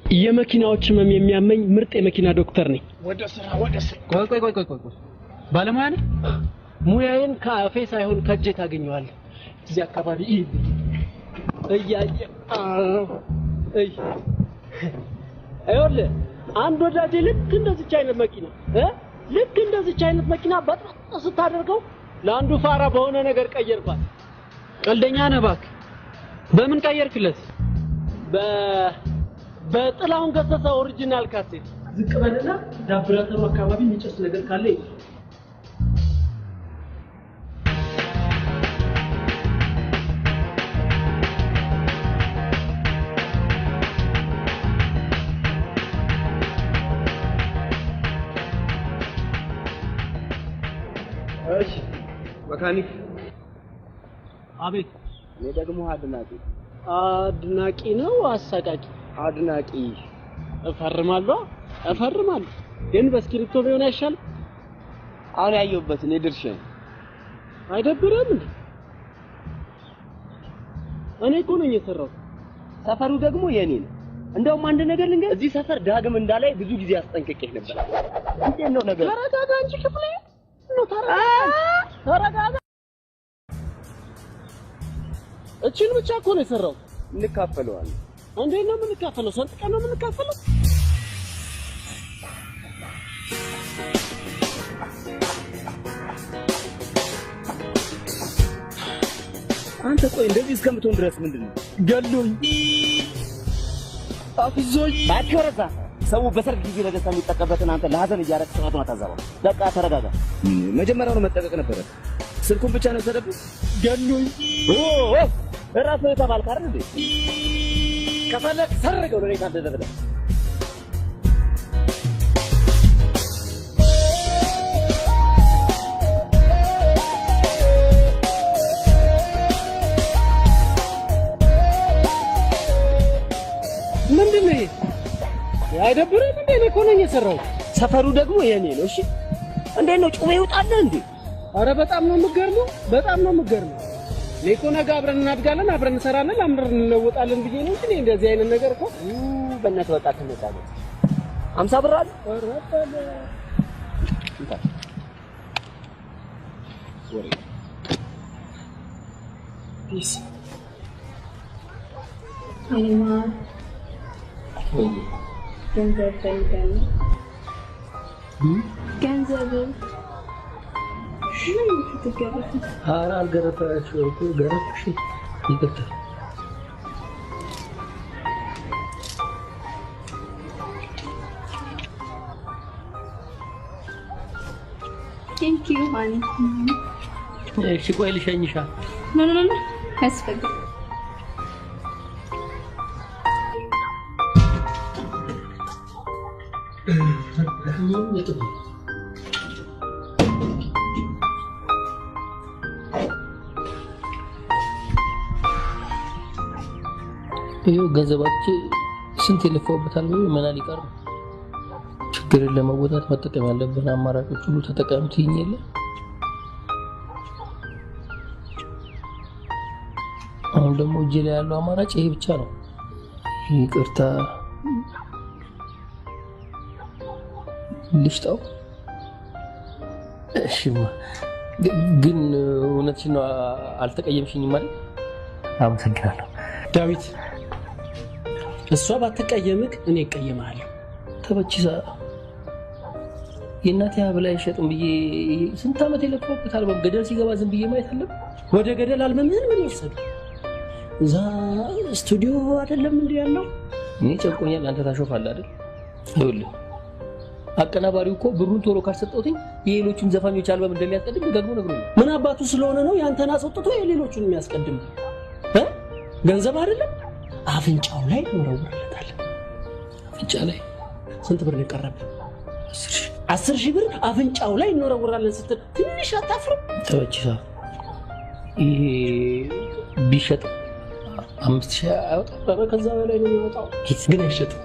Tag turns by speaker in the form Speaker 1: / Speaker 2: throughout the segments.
Speaker 1: የመኪናዎች ህመም የሚያመኝ ምርጥ የመኪና ዶክተር ነኝ።
Speaker 2: ወደ ስራ ወደ ስራ።
Speaker 1: ቆይ ቆይ ቆይ ቆይ ቆይ፣ ባለሙያ ነህ? ሙያዬን ከአፌ ሳይሆን ከእጄ ታገኘዋለህ። እዚህ አካባቢ እያየ እይ፣ ይኸውልህ አንድ ወዳጄ ልክ እንደዚች አይነት መኪና ልክ እንደዚች አይነት መኪና በጥጥ ስታደርገው ለአንዱ ፋራ በሆነ ነገር ቀየርኳት።
Speaker 3: ቀልደኛ ነህ እባክህ። በምን ቀየርክለት?
Speaker 1: በጥላሁን ገሰሰ original ካሴት። ዝቅ በልና ዳብራተሩ አካባቢ የሚጨስ ነገር ካለ
Speaker 4: እሺ መካኒክ።
Speaker 1: አቤት።
Speaker 4: እኔ ደግሞ አድናቂ።
Speaker 1: አድናቂ ነው አሳቃቂ?
Speaker 4: አድናቂ።
Speaker 1: እፈርማለሁ እፈርማለሁ፣ ግን በእስክሪብቶ ቢሆን አይሻልም?
Speaker 4: አሁን ያየሁበትን የድርሻዬን።
Speaker 1: አይደብርም እንዴ? እኔ እኮ ነኝ የሰራሁት።
Speaker 4: ሰፈሩ ደግሞ የኔ ነው። እንደውም አንድ ነገር ልንገርህ፣ እዚህ ሰፈር ዳግም እንዳላይ ብዙ ጊዜ አስጠንቅቄህ ነበር። እንዴት ነው ነገሩ?
Speaker 1: ተረጋጋ እንጂ ክፍሌ ነው። ተረጋጋ ተረጋጋ። እቺን ብቻ እኮ ነው የሰራሁት።
Speaker 4: እንካፈለዋለን።
Speaker 1: እንዴት ነው የምንካፈለው? ሰንጥቀን ነው የምንካፈለው?
Speaker 4: አንተ ቆይ እንደዚህ እስከምትሆን ድረስ ምንድን ነው?
Speaker 1: ገሎኝ አፍዞኝ።
Speaker 4: እባክህ ወረዛ። ሰው በሰርግ ጊዜ ለደስታ የሚጠቀምበትን አንተ ለሀዘን እያደረግህ ስርዓቱን አታዛባ። በቃ ተረጋጋ። መጀመሪያውኑ መጠቀቅ ነበረ። ስልኩን ብቻ ነው የወሰደብህ?
Speaker 1: ገሎኝ።
Speaker 4: እራስህ የተባልክ አይደል እንዴ? ከፈለክ ሰርገው ለእኔ ካልደረሰ።
Speaker 1: ምንድን ነው ይሄ? አይደብርም እንዴ? እኔ እኮ ነኝ የሰራሁት።
Speaker 4: ሰፈሩ ደግሞ የኔ ነው። እሺ እንዴት ነው ጩቤ ይውጣልህ እንዴ?
Speaker 1: አረ በጣም ነው የምገርመው፣ በጣም ነው የምገርመው። እኔ እኮ ነገ አብረን እናድጋለን፣ አብረን እንሰራለን፣ አብረን እንለወጣለን ብዬ ነው እንጂ እኔ እንደዚህ አይነት ነገር እኮ
Speaker 4: በእናትህ በቃ ትመጣለህ። 50 ብር አለ?
Speaker 1: ኧረ
Speaker 4: ወሬ
Speaker 1: peace።
Speaker 5: እኔማ ገንዘብ ፈልጋለሁ። ገንዘብ ምን ትገረፍ?
Speaker 1: ኧረ አልገረፋችሁም እኮ ገረፍሽ። ይቅርታ።
Speaker 5: Thank you honey።
Speaker 1: እሺ ቆይ ልሸኝሻ።
Speaker 5: No no no አያስፈልግም።
Speaker 6: ይኸው ገንዘባቼ ስንት የለፋሁበታል ብሎ መና ሊቀር ነው። ችግርን ለመወጣት መጠቀም ያለብን አማራጮች ሁሉ ተጠቀም ትይኝ የለ። አሁን ደግሞ እጄ ላይ ያለው አማራጭ ይሄ ብቻ ነው። ይቅርታ ልሽጠው። እሺማ ግን እውነትሽን ነው፣ አልተቀየምሽኝም አይደል? አመሰግናለሁ
Speaker 1: ዳዊት። እሷ ባትቀየምክ እኔ እቀየምሃለሁ።
Speaker 6: ተበቺሳ የእናቴ ሀብል አይሸጥም ብዬ ስንት ዓመት የለፋሁበት አልበም ገደል ሲገባ ዝም ብዬ ማየት አለብኝ?
Speaker 1: ወደ ገደል አልበምህን ምን ወሰዱ? እዛ ስቱዲዮ አይደለም እንዴ ያለው?
Speaker 6: እኔ ጨንቆኛል፣ አንተ ታሾፋለህ አይደል? ይኸውልህ አቀናባሪው እኮ ብሩን ቶሎ ካልሰጠሁትኝ የሌሎቹን ዘፋኞች አልበም እንደሚያስቀድም ደጋግሞ ነግሮኛል።
Speaker 1: ምን አባቱ ስለሆነ ነው ያንተን አስወጥቶ የሌሎቹን የሚያስቀድም? ገንዘብ አይደለም አፍንጫው ላይ እንወረውርለታለን።
Speaker 6: አፍንጫ ላይ
Speaker 1: ስንት ብር ነው የቀረብህ? 10 ሺህ ብር አፍንጫው ላይ እንወረውራለን ስትል ትንሽ አታፍርም?
Speaker 6: ተበቺሳ ይሄ ቢሸጥ 5 ሺህ አይወጣም?
Speaker 1: ኧረ ከዛ በላይ ነው የሚወጣው። ግን አይሸጥም።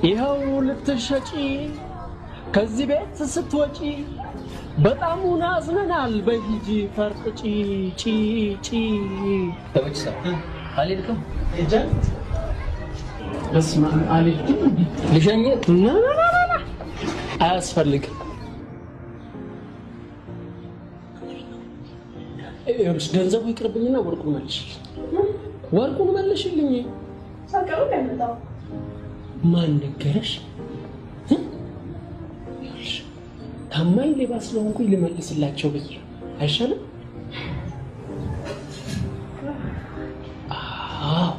Speaker 1: ይኸው ልትሸጪ ከዚህ ቤት ስትወጪ በጣም አዝነናል። በይ ሂጂ ፈርጥጪ ጪ ጪ።
Speaker 6: ተበችሳ አልሄድክም?
Speaker 1: ሄጃል። በስመ አብ አልሄድኩም። እንዴ
Speaker 6: ልሸኝህ?
Speaker 1: ና ና ና ና፣ አያስፈልግም። ይኸውልሽ ገንዘቡ ይቅርብኝና ወርቁን መልሽልኝ። ወርቁን መልሽልኝ። ማን ነገረሽ? ይኸውልሽ ታማኝ ሌባ ስለሆንኩኝ ልመልስላቸው ብዬ አይሻልም? አዎ።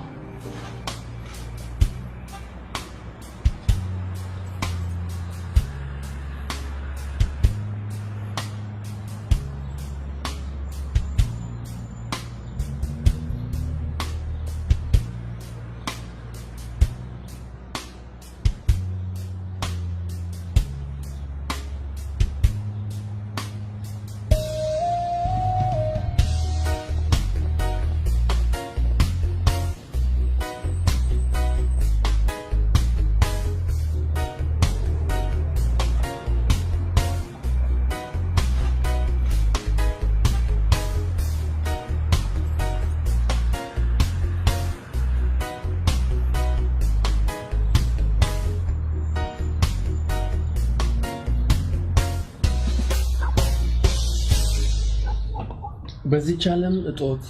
Speaker 1: በዚህች ዓለም እጦት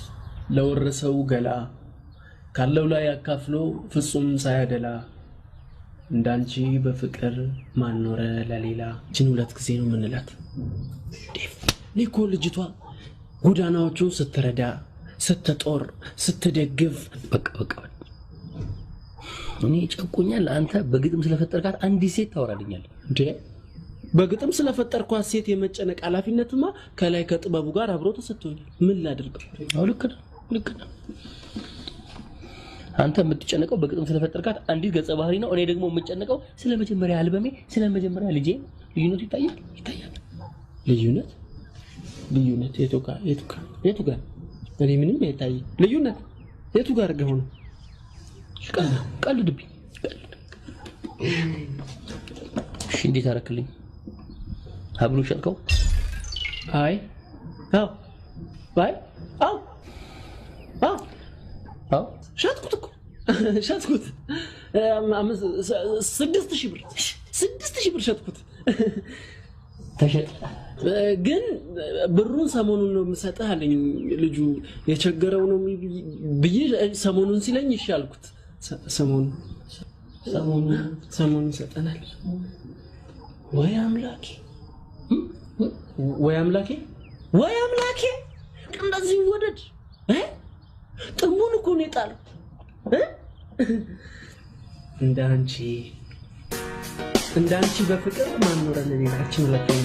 Speaker 1: ለወረሰው ገላ ካለው ላይ አካፍሎ ፍጹም ሳያደላ እንዳንቺ በፍቅር ማኖረ ለሌላ። እችን ሁለት ጊዜ ነው የምንላት። ዴቭ እኔ እኮ ልጅቷ ጎዳናዎቹን ስትረዳ፣ ስትጦር፣ ስትደግፍ
Speaker 6: በቃ በቃ እኔ ጨቆኛል። አንተ በግጥም ስለፈጠርካት አንዲት ሴት ታወራልኛለህ
Speaker 1: እንዴ? በግጥም ስለፈጠርኳት ሴት የመጨነቅ ኃላፊነትማ ከላይ ከጥበቡ ጋር አብሮ ተሰጥቶኛል። ምን ላድርገው?
Speaker 6: አዎ ልክ ነህ፣ ልክ ነህ። አንተ የምትጨነቀው በግጥም ስለፈጠርካት አንዲት ገጸ ባህሪ ነው። እኔ ደግሞ የምጨነቀው ስለ መጀመሪያ አልበሜ፣ ስለ መጀመሪያ ልጄ። ልዩነቱ ይታያል፣ ይታያል።
Speaker 1: ልዩነት ልዩነት የቱ ጋር የቱ ጋር የቱ ጋር? እኔ ምንም አይታየኝ። ልዩነት የቱ ጋር አድርገው ነው?
Speaker 6: ቀልድብኝ፣ ቀልድ። እሺ እንዴት አደረክልኝ? ሀብሉን ሸጥከው?
Speaker 1: አይ አዎ፣ አይ አዎ፣ አዎ፣
Speaker 6: አዎ
Speaker 1: ሸጥኩት እኮ ሸጥኩት። 6,000 ብር 6,000 ብር ሸጥኩት።
Speaker 6: ተሸጠ።
Speaker 1: ግን ብሩን ሰሞኑን ነው የምሰጥህ አለኝ ልጁ። የቸገረው ነው ብዬ ሰሞኑን ሲለኝ እሺ አልኩት። ሰሞኑን ሰሞኑን ይሰጠናል። ወይ አምላኬ፣ ወይ አምላኬ፣ ወይ አምላኬ! እንደዚህ ይወደድ እ ጥንቡን እኮ ነው የጣለው እ እንዳንቺ እንዳንቺ በፍቅር ማን ኖረ ለሌላችን ሁለተኛ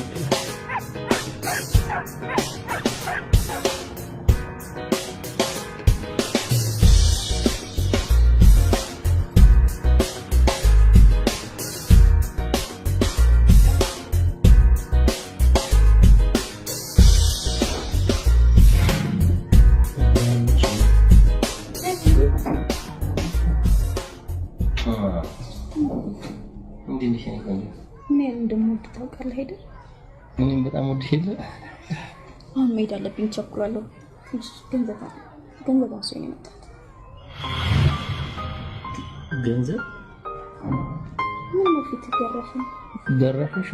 Speaker 5: ምን እንደምወድ ታውቃለህ አይደል?
Speaker 6: እኔም በጣም ወድሽ የለ።
Speaker 5: አሁን መሄድ አለብኝ፣ ቸኩላለሁ። ትንሽ ገንዘብ ገንዘብ አንሶኝ ነው የመጣሁት።
Speaker 6: ገንዘብ
Speaker 5: ምን ነው ፊት ገረፈኝ?
Speaker 6: ገረፈሽ?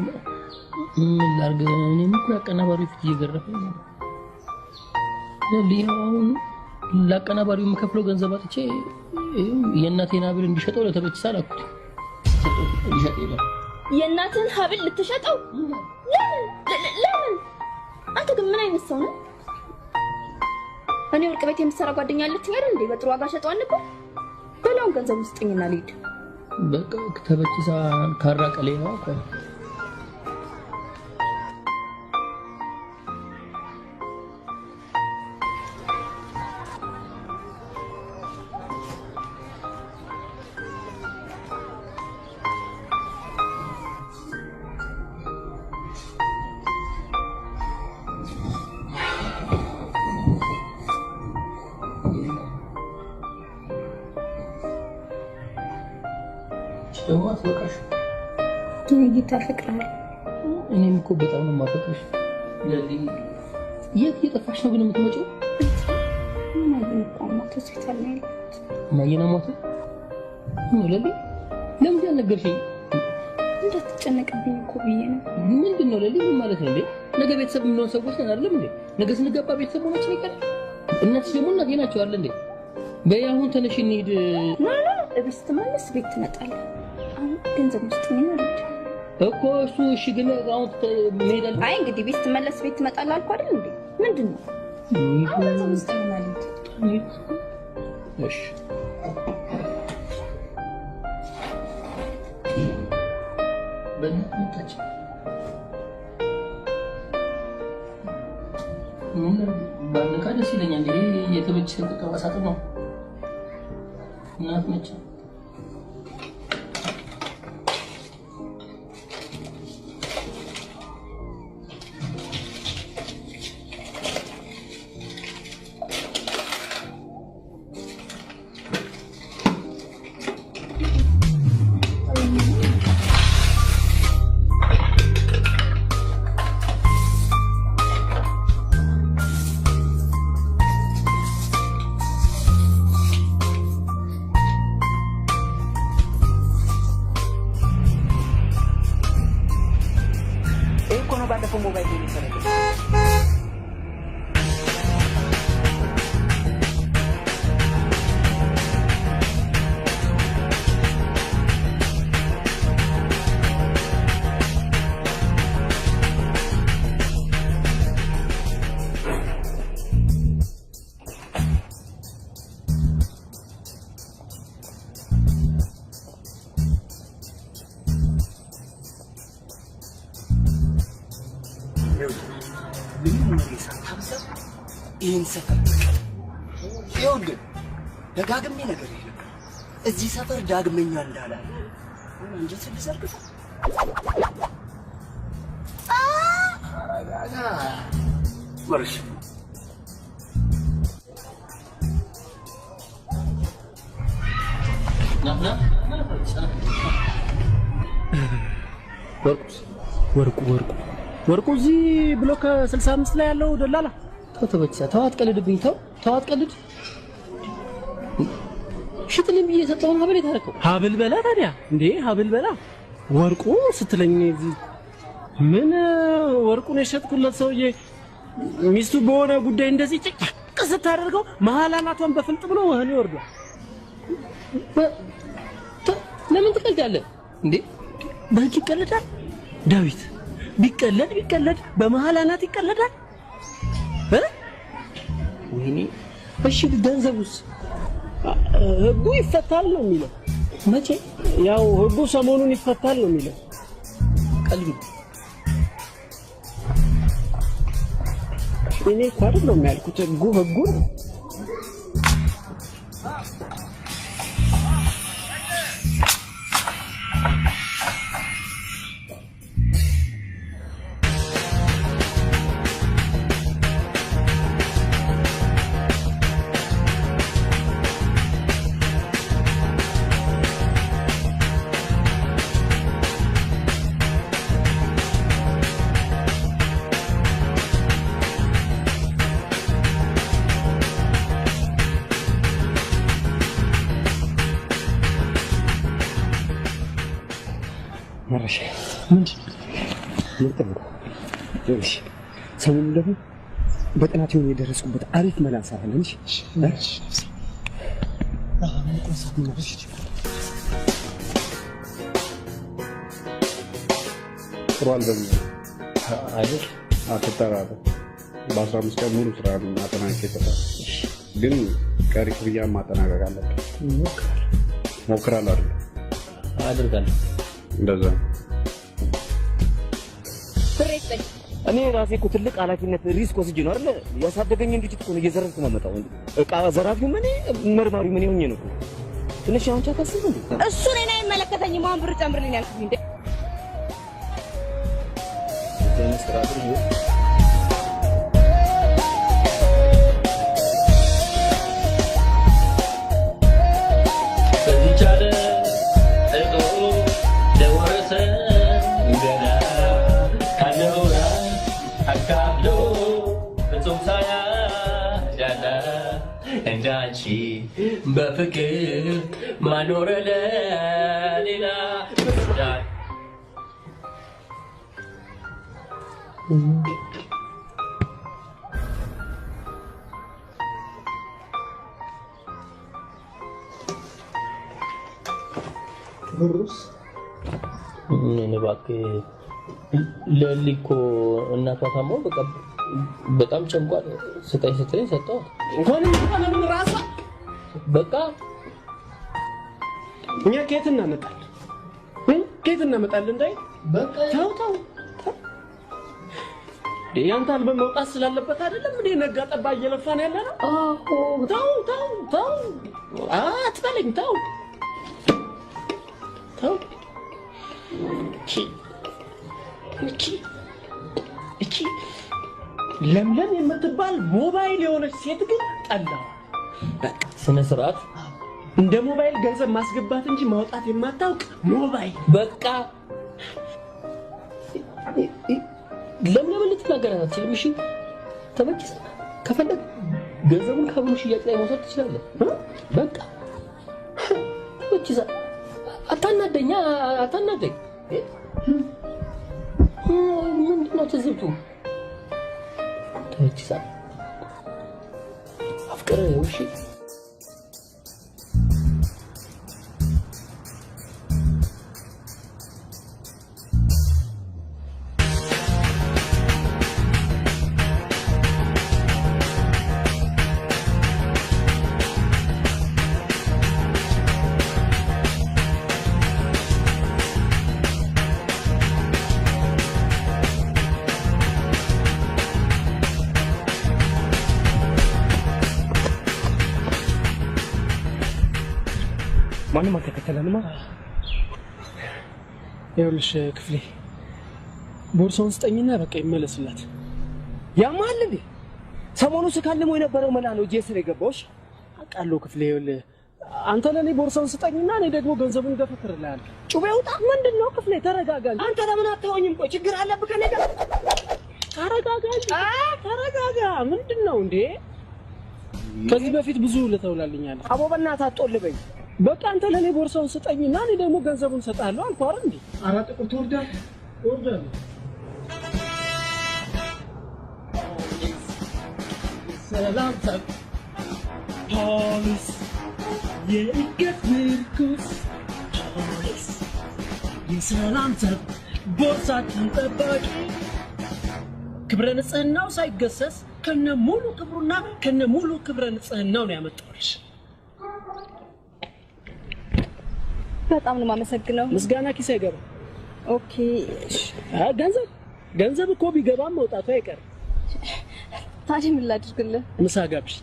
Speaker 6: ምን ላድርግ? እኔም እኮ የአቀናባሪው ፊት እየገረፈኝ ነው። አሁን ለአቀናባሪው የምከፍለው ገንዘብ አጥቼ የእናቴን ሀብል እንዲሸጠው ለተበችሳ ላኩት። ሊሸጥ የለም።
Speaker 5: የእናትህን ሀብል ልትሸጠው? ለምን ለምን? አንተ ግን ምን አይነት ሰው ነህ? እኔ ወርቅ ቤት የምትሰራ ጓደኛ አለችኝ አይደል እንዴ? በጥሩ ዋጋ ሸጠዋል ነበር። በላውን ገንዘብ ስጠኝና ልሂድ።
Speaker 6: በቃ ተበችሳ ካራ ቀሌ ነው እኮ። ደግሞ አትበቃሽ።
Speaker 5: ጌታ ያፈቅርሃል።
Speaker 6: እኔም እኮ በጣም ነው የማፈቅርሽ። ለሊ የት እየጠፋሽ ነው ግን የምትመጪው?
Speaker 5: እማዬን እኮ አሟት ሆስፒታል ነው ያለሁት።
Speaker 6: እማዬን አሟት ነው ለሊ? ለምን ያልነገርሽኝ?
Speaker 5: እንዳትጨነቅብኝ እኮ ብዬ ነው።
Speaker 6: ምንድን ነው ለሊ? ምን ማለት ነው እንዴ? ነገ ቤተሰብ የምንሆን ሰዎች ነን አይደለም እንዴ? ነገ ስንገባ ቤተሰብ መሆናችን ይቀራል። እናትሽ ደግሞ እናቴ ናቸው አይደል እንዴ? በይ አሁን ተነሽ እንሂድ።
Speaker 5: No no፣ እቤት ስትመለስ ቤት ትመጣለህ። አሁን ገንዘብ ስጠኝና ልሂድ
Speaker 6: እኮ እሱ እሺ፣ ግን አሁን መሄድ አለ።
Speaker 5: አይ እንግዲህ ቤት ስትመለስ ቤት ትመጣለህ አልኩህ አይደል እንዴ? ምንድን ነው አሁን ገንዘብ ስጠኝና ልሂድ።
Speaker 6: እሺ በእናትህ መጣች። ምን ባነቃ ደስ ይለኛል። ይሄ የተመቸ ቁጠባ ሳጥን ነው። እናት ነች።
Speaker 4: ይሄ እኮ ነው ባለፈው ሞባይል የሚሰራልኝ።
Speaker 2: ምንም ወሬ ሳታበዛ ይህን ሰፈር ልቀቅ። ይኸውልህ ደጋግሜ ነግሬህ ነበር፣ እዚህ ሰፈር ዳግመኛ እንዳላለ። አሁን አንጀትህን ልዘርግፈው። መርሽ
Speaker 6: ና ና ና። ወርቁስ?
Speaker 1: ወርቁ ወርቁ ወርቁ እዚህ ብሎክ 65 ላይ ያለው ደላላ።
Speaker 6: ተው ተበቻ፣ ተው አትቀልድብኝ። ተው ተው አትቀልድ። ሽጥልኝ ብዬ የሰጠውን ሀብል የት አደረከው?
Speaker 1: ሀብል በላ ታዲያ እንዴ፣ ሀብል በላ ወርቁ ስትለኝ እዚህ ምን ወርቁን የሸጥኩለት ሰውዬ ሚስቱ በሆነ ጉዳይ እንደዚህ ጭቅ ስታደርገው መሀል አናቷን በፍልጥ ብሎ ወህኒ ወርዷል።
Speaker 6: ለምን ትቀልዳለህ እንዴ?
Speaker 1: በህግ ይቀለዳል ዳዊት? ቢቀለድ ቢቀለድ በመሀል አናት ይቀለዳል እ?
Speaker 6: ወይኔ እሺ፣ ገንዘቡስ?
Speaker 1: ህጉ ይፈታል ነው የሚለው።
Speaker 6: መቼ?
Speaker 1: ያው ህጉ ሰሞኑን ይፈታል ነው የሚለው።
Speaker 6: ቀልዱ
Speaker 1: እኔ እኮ አይደለሁም ያልኩት፣ ህጉ ህጉ ነው።
Speaker 2: መረሻ
Speaker 1: ምንድን
Speaker 2: ምርጥ ነው። ይኸውልሽ ሰሞኑን ደግሞ በጥናት የሆነ የደረስኩበት አሪፍ መላ እንሰራለን። እሺ
Speaker 7: ጥሩ አልበም ነው።
Speaker 6: አይደል?
Speaker 7: አትጠራጠር። በ15 ቀን ሙሉ ስራ አጠናቅቄ እሰጣለሁ። ግን ቀሪ ክፍያ ማጠናቀቅ አለብን። ሞክራለሁ አይደል?
Speaker 6: አደርጋለሁ።
Speaker 7: እንደዛ ነው።
Speaker 5: ብሬ ስጠኝ።
Speaker 4: እኔ ራሴ እኮ ትልቅ ኃላፊነት risk ወስጄ ነው አይደለ? ያሳደገኝን ድርጅት እኮ ነው እየዘረፍኩ የማመጣው። እቃ ዘራፊው እኔ፣ መርማሪው እኔ ሆኜ ነው እኮ። ትንሽ አንቺ አታስብም እንዴ?
Speaker 5: እሱ እኔን አይመለከተኝም። አሁን ብር ጨምርልኝ ያልኩኝ እንዴ?
Speaker 4: ስራ ጥሩ
Speaker 6: በዚች ዓለም እጦ ለወረሰ ገና ካለው ላይ አካፍሎ እንዳንቺ በፍቅር ማኖረ ለሌላ ብሩስ ምን እባክህ ለሊ እኮ እናቷ ታማ በቃ በጣም ጨንቋል። ስጠኝ ስትለኝ ሰጠኋት።
Speaker 1: እንኳን ለምን ራሷ
Speaker 6: በቃ
Speaker 1: እኛ ከየት እናመጣለን? ከየት እናመጣለን? እንዳይ
Speaker 6: በቃ
Speaker 1: ተው ተው። ያንተ አልበም መውጣት ስላለበት አይደለም እንዴ ነጋ ጠባ እየለፋን ያለ ነው?
Speaker 6: አዎ
Speaker 1: ተው ተው ተው አትበለኝ። ተው ተው። እቺ እቺ ለምለም የምትባል ሞባይል የሆነች ሴት ግን ጠላዋ። በቃ
Speaker 6: ስነ ስርዓት
Speaker 1: እንደ ሞባይል ገንዘብ ማስገባት እንጂ ማውጣት የማታውቅ ሞባይል።
Speaker 6: በቃ ለምለም ልትናገራት አትችልም። እሺ ተመችስ ከፈለግ ገንዘቡን ከብሩ ሽያጭ ላይ መውሰድ ትችላለህ። በቃ ተመችስ። አታናደኛ፣ አታናደኝ። ምንድነው ትዝብቱ? ተመችሳ አፍቅር እሺ።
Speaker 4: ማንም አልተከተለንማ።
Speaker 1: ይኸውልሽ ክፍሌ ቦርሳውን ስጠኝና በቃ ይመለስላት።
Speaker 4: ያማል እንዴ? ሰሞኑ ስካልሞ የነበረው መላ ነው እጄ ስር የገባው። እሺ
Speaker 1: አውቃለሁ ክፍሌ። ይኸውልህ አንተ ለኔ ቦርሳውን ስጠኝና እኔ ደግሞ ገንዘቡን ገፈትርልሃለሁ።
Speaker 4: ጩቤ ውጣ።
Speaker 1: ምንድነው ክፍሌ? ተረጋጋ።
Speaker 4: አንተ ለምን አታወኝም? ቆይ ችግር አለብህ ከእኔ ጋር?
Speaker 1: ተረጋጋ እንጂ ተረጋጋ። ምንድነው እንዴ? ከዚህ በፊት ብዙ ልተውላልኛለህ።
Speaker 4: አቦ በእናትህ አትጦልበኝ።
Speaker 1: በቃ አንተ ለኔ ቦርሳውን ስጠኝና እኔ ደግሞ ገንዘቡን እሰጥሃለሁ አልኩህ አይደል እንዴ? አራት ጥቁር ትወርዳለህ ትወርዳለህ። ሰላም ፖሊስ የእድገት ምርኩስ ፖሊስ የሰላም ዘብ ቦርሳችን ጠባቂ ክብረ ንጽህናው ሳይገሰስ ከነ ሙሉ ክብሩና ከነ ሙሉ ክብረ ንጽህናው ነው ያመጣሁልሽ።
Speaker 5: በጣም ነው የማመሰግነው።
Speaker 1: ምስጋና ኪስ አይገባም።
Speaker 5: okay
Speaker 1: ገንዘብ ገንዘብ እኮ ቢገባም መውጣቱ አይቀርም።
Speaker 5: ታዲያ ምን ላድርግልህ?
Speaker 1: ምሳ ጋብሽ።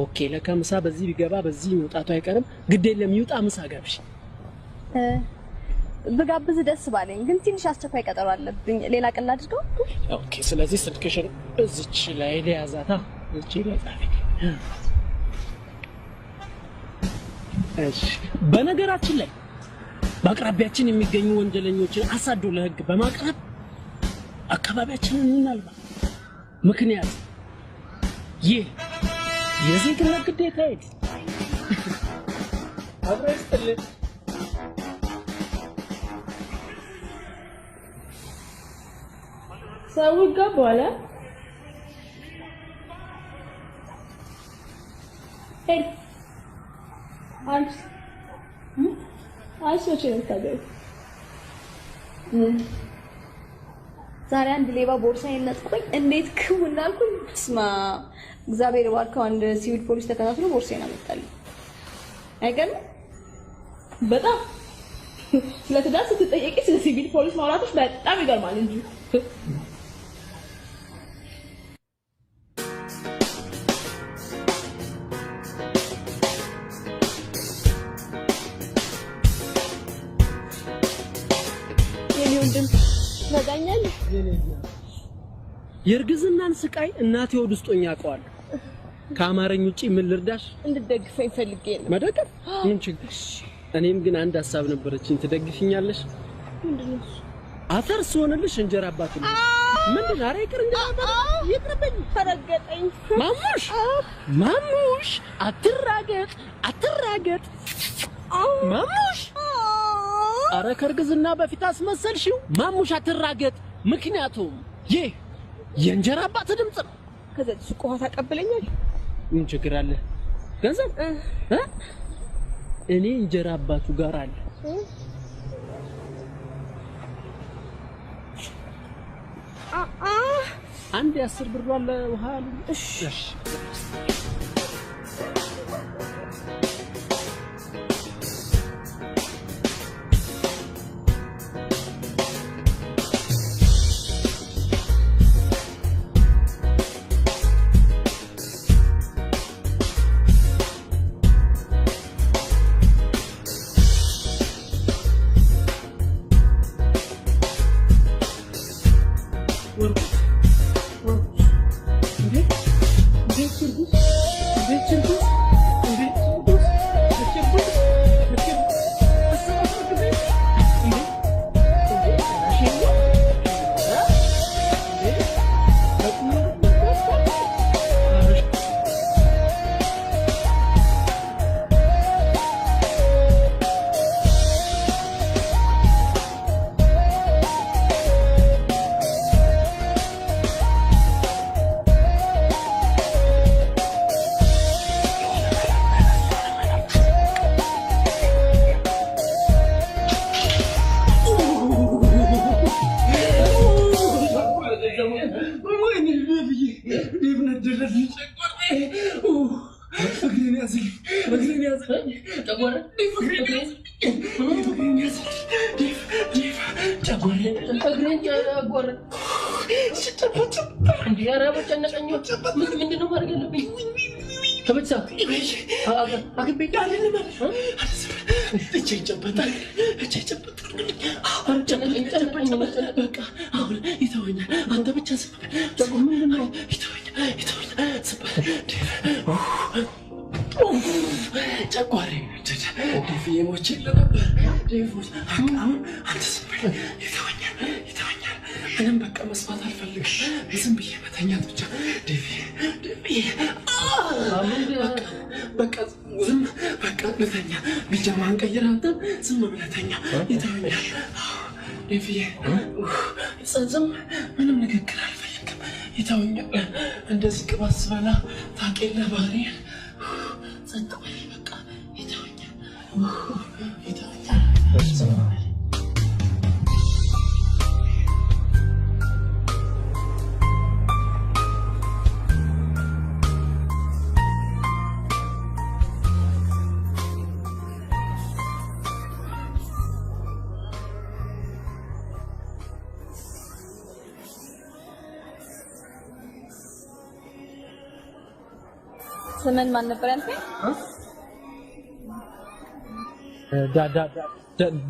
Speaker 1: okay ለካ ምሳ በዚህ ቢገባ በዚህ መውጣቱ አይቀርም። ግድ የለም ይውጣ፣ ምሳ ጋብሽ።
Speaker 5: ብጋብዝ ደስ ባለኝ፣ ግን ትንሽ አስቸኳይ ቀጠሮ አለብኝ። ሌላ ቀን ላድርገው?
Speaker 1: okay ስለዚህ ስልክሽን እዚች ላይ ለያዛታ፣ እዚች ላይ ጻፊ። እሺ በነገራችን ላይ በአቅራቢያችን የሚገኙ ወንጀለኞችን አሳዶ ለህግ በማቅረብ አካባቢያችንን እናልባ። ምክንያት ይህ የዜግነት ግዴታ አይደል? አብሮ ይስጥልን።
Speaker 5: ሰው ይገባዋል። ሄድ አንቺ አንቺ መቼ ነው የምታገቢው? ዛሬ አንድ ሌባ ቦርሳዬን ነጥቆኝ እንዴት ክው እንዳልኩኝ ስማ፣ እግዚአብሔር ባርከው አንድ ሲቪል ፖሊስ ተከታትሎ ቦርሳዬን አመጣልኝ። አይገርምም?
Speaker 8: በጣም ስለ ትዳር ስትጠየቂ ስለ ሲቪል ፖሊስ ማውራትሽ በጣም ይገርማል እንጂ። የኔ ወንድም ትረዳኛለህ?
Speaker 1: የእርግዝናን ስቃይ እናቴ ሆድ ውስጥ ሆኜ አውቀዋለሁ። ከአማረኝ ውጪ ምን ልርዳሽ?
Speaker 8: እንድትደግፈኝ ፈልጌ ነው።
Speaker 1: መደገፍ ምን ችግር? እኔም ግን አንድ ሀሳብ ነበረችኝ። ትደግፊኛለሽ?
Speaker 8: ምንድን ነው እሱ?
Speaker 1: አፈር ስሆንልሽ እንጀራ አባት ነው። ምንድን ነው? ኧረ ይቅር እንጀራ አባት ይቅርብኝ።
Speaker 8: ተረገጠኝ።
Speaker 1: ማሙሽ ማሙሽ፣ አትራገጥ አትራገጥ ማሙሽ። አረ ከእርግዝና በፊት አስመሰልሽው። ማሙሽ አትራገጥ፣ ምክንያቱም ይህ የእንጀራ አባት ድምፅ ነው።
Speaker 8: ከዛ ሱቅ ውሃ ታቀብለኛል።
Speaker 1: ምን ችግር አለ? ገንዘብ እ እኔ እንጀራ አባቱ ጋር አለ። አንድ የ10 ብር አለ ውሃ አሉ። እሺ
Speaker 6: ምንድነው ማድረግ ያለብኝ?
Speaker 1: አንተ ብቻ ዝም በል። ይተወኛል፣ ይተወኛል። ዝም በል። ጨጓራዬ ነደደ። ዴቭዬ ሞቼ ነበር። ዴቭ ሞቼ በቃ አሁን አንተ ዝም በል። ይተወኛል፣ ይተወኛል። ምንም በቃ መስማት አልፈልግም። ዝም ብዬ መተኛት ብቻ። ዴቭዬ፣ ዴቭዬ፣ በቃ ዝም በቃ ልተኛ። ቢጃማህን ቀይረህ አንተም ዝም ብለህ ተኛ። ይተወኛል። ዴቭዬ፣ ዝም ምንም ንግግር አልፈልግም። ይተወኛል። እንደዚህ ቅባት ስበላ ታውቅ የለ ባህሪዬን። ጸጥ በል በቃ። ይተወኛል፣ ይተወኛል። ዝም በል።
Speaker 5: ስምን ማን ነበር ያልከኝ?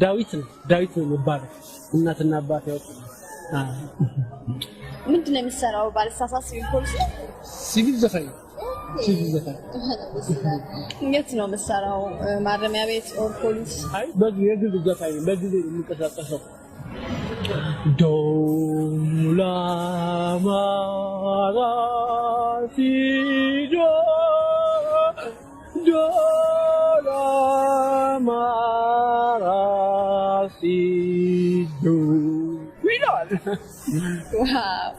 Speaker 1: ዳዊት ነው፣ ዳዊት ነው የሚባለው። እናትና አባት ያወጡልኝ።
Speaker 5: ምንድን ነው የምትሰራው? ባልሳሳት ሲቪል ፖሊስ ነው?
Speaker 1: ሲቪል ዘፋኝ ነው። ሲቪል ዘፋኝ።
Speaker 5: የት ነው የምትሰራው? ማረሚያ ቤት or ፖሊስ?
Speaker 1: አይ የግል ዘፋኝ ነው። በጊዜ ነው የሚንቀሳቀሰው። ዶላ ማራ ሲዶ ዶላ ማራ ሲዶ ይላል።
Speaker 5: Wow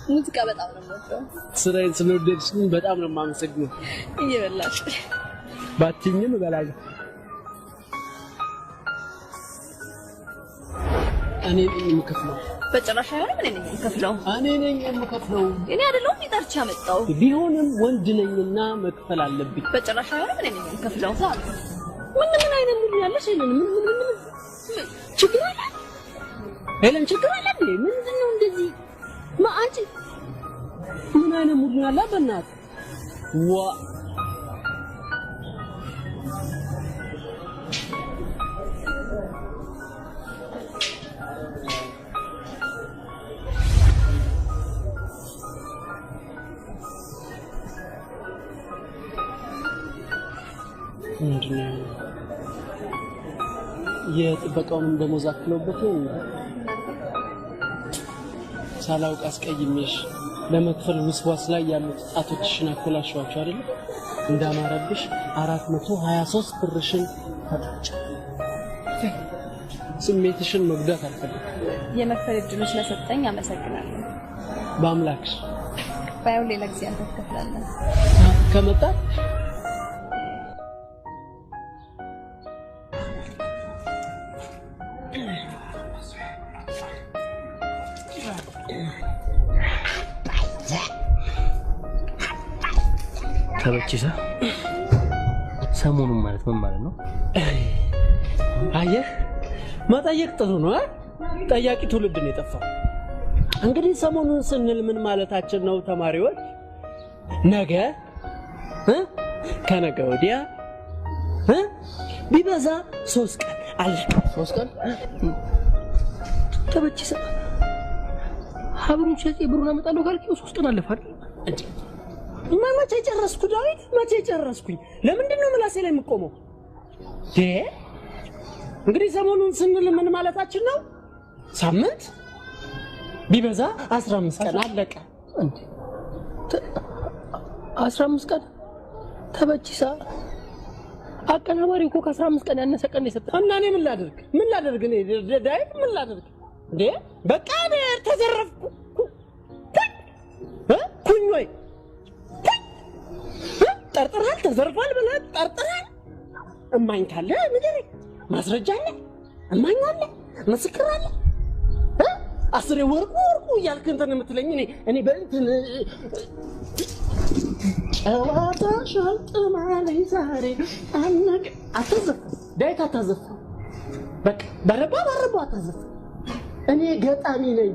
Speaker 5: ሙዚቃ በጣም ነው የምወደው።
Speaker 1: ስራዬን ስለወደድሽኝ በጣም ነው የማመሰግነው።
Speaker 5: እየበላሽ
Speaker 1: ባትኝም እበላለሁ። እኔ ነኝ የምከፍለው።
Speaker 5: በጭራሽ አይሆንም። እኔ ነኝ የምከፍለው።
Speaker 1: እኔ ነኝ የምከፍለው።
Speaker 5: እኔ አይደለሁም ጠርቼ ያመጣው።
Speaker 1: ቢሆንም ወንድ ነኝና መክፈል አለብኝ።
Speaker 5: በጭራሽ አይሆንም። እኔ ነኝ የምከፍለው።
Speaker 1: ምን ምን አይነት mood ነው ያለሽ? ሄለን ምን ምን ምን ችግር አለ? ሄለን ችግር አለ እንዴ? ምንድን ነው እንደዚህ? አንቺ ምን አይነት mood ነው ያላት? በእናትህ ዋ ምንድነው የጥበቃውንም ደሞዝ አክለውበት ነው? ሳላውቅ አስቀይሜሽ ለመክፈል ውስዋስ ላይ ያሉት ጣቶችሽን አኮላሸዋቸው አይደል? እንዳማረብሽ 423 ብርሽን ተጣጭ። ስሜትሽን መጉዳት አልፈልግም።
Speaker 5: የመክፈል እድሉ ስለሰጠኝ አመሰግናለሁ።
Speaker 1: በአምላክሽ
Speaker 5: ባየው ሌላ ጊዜ አንተ ትከፍላለህ።
Speaker 1: ከመጣ
Speaker 6: ተበችሳ ሰሞኑን ማለት ምን ማለት ነው?
Speaker 1: አየህ መጠየቅ ጥሩ ነው። ጠያቂ ትውልድ ነው የጠፋው። እንግዲህ ሰሞኑን ስንል ምን ማለታችን ነው ተማሪዎች? ነገ ከነገ ወዲያ ቢበዛ 3 ቀን አለ።
Speaker 6: 3 ቀን ተበችሳ ሀብሩን ሸጬ ብሩን አመጣለሁ ካልክ 3 ቀን አለፈ አይደል?
Speaker 1: እንዴ መቼ ጨረስኩ ዳዊት? መቼ ጨረስኩኝ? ለምንድን ነው ምላሴ ላይ የምቆመው? እንግዲህ ሰሞኑን ስንል ምን ማለታችን ነው? ሳምንት ቢበዛ 15 ቀን አለቀ።
Speaker 6: እንዴ 15 ቀን ተበችሳ አቀናባሪው እኮ ከ15 ቀን ያነሰ ቀን የሰጠ
Speaker 1: እና እኔ ምን ላድርግ? ምን ላድርግ? እኔ ዳዊት ምን ላድርግ? እንዴ በቃ እኔ ተዘረፍኩ ኩኝ ወይ ጠርጥራል፣ ተዘርፏል ብለህ ጠርጥራል። እማኝ ካለ ንገረኝ። ማስረጃ አለ? እማኝ አለ? ምስክር አለ? አስሬ ወርቁ ወርቁ እያልክ እንትን የምትለኝ እኔ በእንትን ጨዋታሽ አልጥማለኝ ዛሬ አነቅ አታዘፍ ዳዊት አታዘፍ። በቃ በረባ በረባ አታዘፍ። እኔ ገጣሚ ነኝ።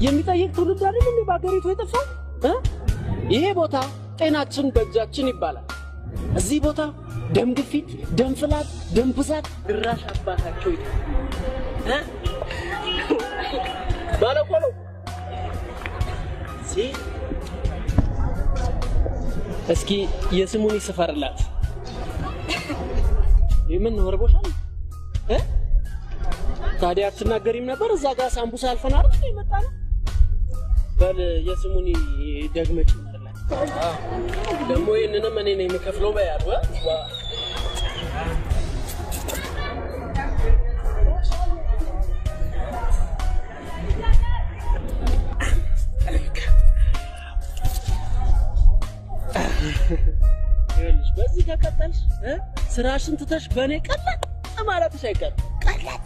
Speaker 1: የሚጠይቅ ትውልድ አይደል እንዴ በአገሪቱ የጠፋው? ይሄ ቦታ ጤናችን በእጃችን ይባላል። እዚህ ቦታ ደም ግፊት፣ ደም ፍላት፣ ደም ብዛት ድራሽ አባታቸው ይጠፋል። ባለቆሎ እስኪ የስሙን ይስፈርላት። የምን ነው እርቦሻል? ታዲያ አትናገሪም ነበር? እዛ ጋር ሳምቡሳ አልፈን አይደል የመጣነው? በል የስሙኒ ደግመህ ጨምርላት። ደግሞ ይሄንንም እኔ ነኝ የምከፍለው በይ አሉ። ይኸውልሽ በዚህ ከቀጠልሽ ስራሽን ትተሽ በእኔ ቀለጥ ማለትሽ አይቀርም። ቀለጥ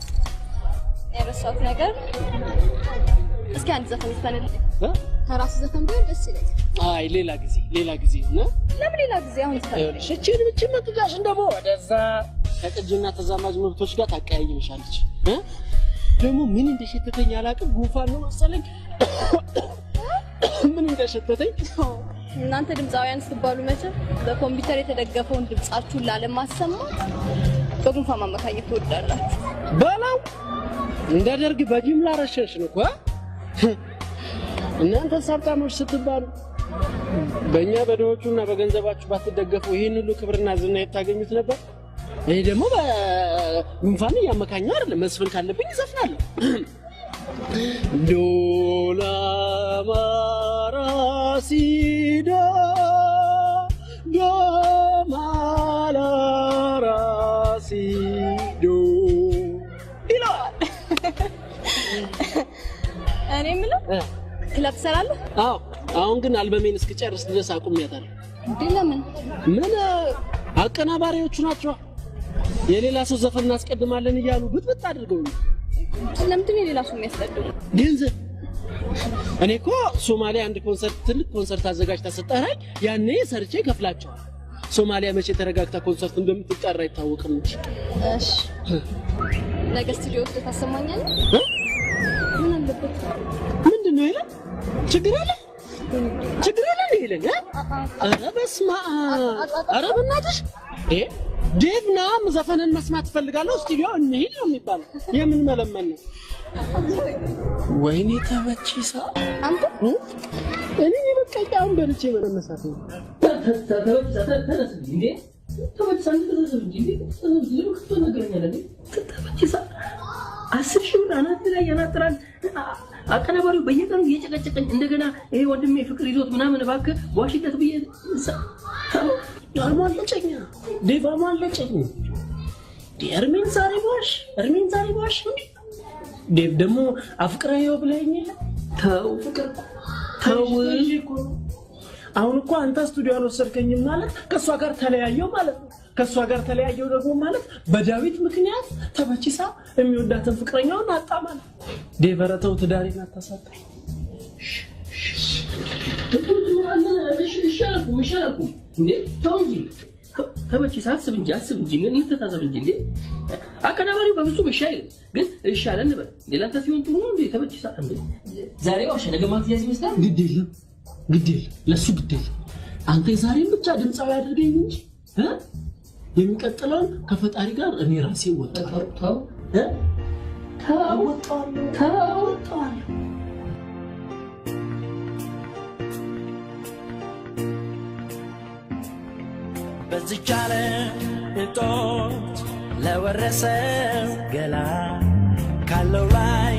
Speaker 5: የረሳሁት ነገር እስኪ አንድ ዘፈን ይዝፈንልኝ። ከራሱ ዘፈን ቢሆን ደስ ይለኛል።
Speaker 1: አይ ሌላ ጊዜ ሌላ ጊዜ ነው።
Speaker 5: ለምን ሌላ ጊዜ? አሁን ይዝፈንልኝ።
Speaker 1: እቺን ብቻ መቅጃሽን ደግሞ ወደዛ ከቅጂና ተዛማጅ መብቶች ጋር ታቀያይምሻለች። ደግሞ ምን እንደሸተተኝ አላውቅም። ጉንፋን ነው መሰለኝ። ምን እንደሸተተኝ
Speaker 5: እናንተ ድምፃውያን ስትባሉ መቼም በኮምፒውተር የተደገፈውን ድምጻችሁን ላለማሰማት በጉንፋን ማመካኘት ትወዳላችሁ።
Speaker 1: በላው እንደ ደርግ በጅምላ ረሸንሽን እኮ። እናንተ ሀብታሞች ስትባሉ በእኛ በድሆቹና በገንዘባችሁ ባትደገፉ ይህን ሁሉ ክብርና ዝና የታገኙት ነበር። እኔ ደግሞ በጉንፋን እያመካኘሁ አይደለም፣ መስፈን ካለብኝ እዘፍናለሁ። ዶላ ማራሲዶ ዶማላራሲዶ ይለዋል።
Speaker 5: እኔ የምለው ክለብ ትሰራለህ?
Speaker 1: አዎ። አሁን ግን አልበሜን እስክጨርስ ድረስ አቁሜያታለሁ።
Speaker 5: እንዴ ለምን?
Speaker 1: ምን አቀናባሪዎቹ ናቸው የሌላ ሰው ዘፈን እናስቀድማለን እያሉ ብጥብጥ አድርገው ነው።
Speaker 5: ለምንድን ነው የሌላ ሰው የሚያስቀድሙ?
Speaker 1: ገንዘብ። እኔ እኮ ሶማሊያ አንድ ኮንሰርት ትልቅ ኮንሰርት አዘጋጅታ ስጠራኝ ያኔ ሰርቼ እከፍላቸዋለሁ። ሶማሊያ መቼ ተረጋግታ ኮንሰርት እንደምትጠራ አይታወቅም እንጂ።
Speaker 5: እሺ ነገ ስቱዲዮ ወስደህ ታሰማኛለህ? ምን አለበት?
Speaker 1: ምንድን ነው ይላል? ችግር አለ? ችግር አለ እንዴ ይለኝ? ኧረ በስመ አብ! ኧረ በእናትሽ ዴቭ ና ዘፈንን መስማት እፈልጋለሁ፣ ስቱዲዮ እንሂድ ነው የሚባለው። የምን መለመን ነው? ወይኔ ተበቺሳ
Speaker 5: አንተ
Speaker 1: እኔ በቃ አሁን በልቼ መነሳት ነው።
Speaker 6: ተነስ እንዴ ተበቺሳ ተነስ እንጂ ተበቺሳ 10 ሺህ ብር አናት ላይ ያናጥራል። አቀናባሪው በየቀኑ እየጨቀጨቀኝ እንደገና ይሄ ወንድሜ ፍቅር ይዞት ምናምን እባክህ ዋሽለት ብዬ
Speaker 1: አሟለጨኝ። ዴቭ አሟለጨኝ። እርሜን ዛሬ ዋሽ፣ እርሜን ዛሬ ዋሽ። ዴቭ ደግሞ አፍቅረኸው ብለኸኝ የለ?
Speaker 6: ተው
Speaker 1: ፍቅር
Speaker 6: ተው።
Speaker 1: አሁን እኮ አንተ ስቱዲዮ አልወሰድከኝም ማለት ከእሷ ጋር ተለያየው ማለት ነው። ከእሷ ጋር ተለያየው ደግሞ ማለት በዳዊት ምክንያት ተበቺሳ የሚወዳትን ፍቅረኛውን አጣ ማለት። ዴቭ ኧረ ተው ትዳሬን አታሳጣኝ።
Speaker 6: እሺ አላልኩም፣ እሺ አላልኩም እንዴ ተው እንጂ ተበቺሳ አስብ እንጂ አስብ እንጂ እንተሳሰብ እንጂ እንዴ። አቀናባሪው በፍጹም እሺ አይልም፣ ግን እሺ አለ እንበል። ሌላ አንተ ሲሆን ጥሩ ነው እንዴ ተበቺሳ እንዴ ዛሬ ዋሸ ነገ ማትያዝ ይመስላል።
Speaker 1: ግድ የለም ግድ የለም ለእሱ ግድ የለም። አንተ የዛሬን ብቻ ድምፃዊ አድርገኝ እንጂ የሚቀጥለውን ከፈጣሪ ጋር እኔ ራሴ እወጣለሁ።
Speaker 6: ተው
Speaker 1: ተው እወጣዋለሁ።
Speaker 9: በዚች ዓለም እጦት ለወረሰው ገላ ካለው ላይ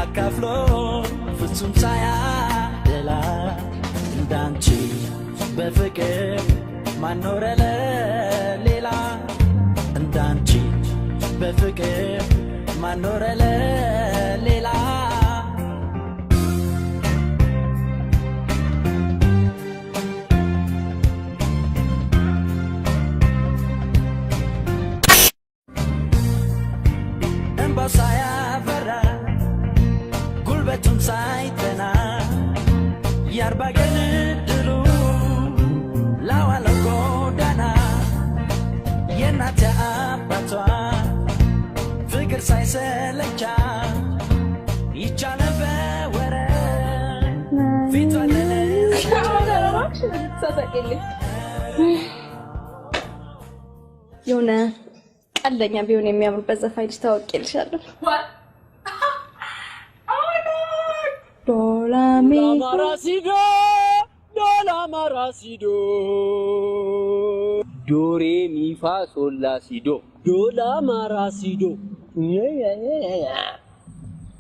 Speaker 9: አካፍሎ ፍጹም ሳያደላ እንዳንቺ በፍቅር ማኖረ ለሌላ እንዳንቺ በፍቅር ማኖረ ለሌላ እንባው ሳያበራ ጉልበቱም ሳይጠና የአርባ ቀን ዕድሉ ላዋለው ጎዳና የእናት አባቷ ፍቅር ሳይሰለቻ ይቻለ በወረ ፊቷ
Speaker 5: የሆነ ቀልደኛ ቢሆን የሚያምርበት ዘፋኝ ልጅ ታወቂልሻለሁ። ዶላሚ
Speaker 1: ማራሲዶ ዶላ ማራሲዶ
Speaker 6: ዶሬ ሚፋ ሶላ ሲዶ
Speaker 1: ዶላ ማራሲዶ።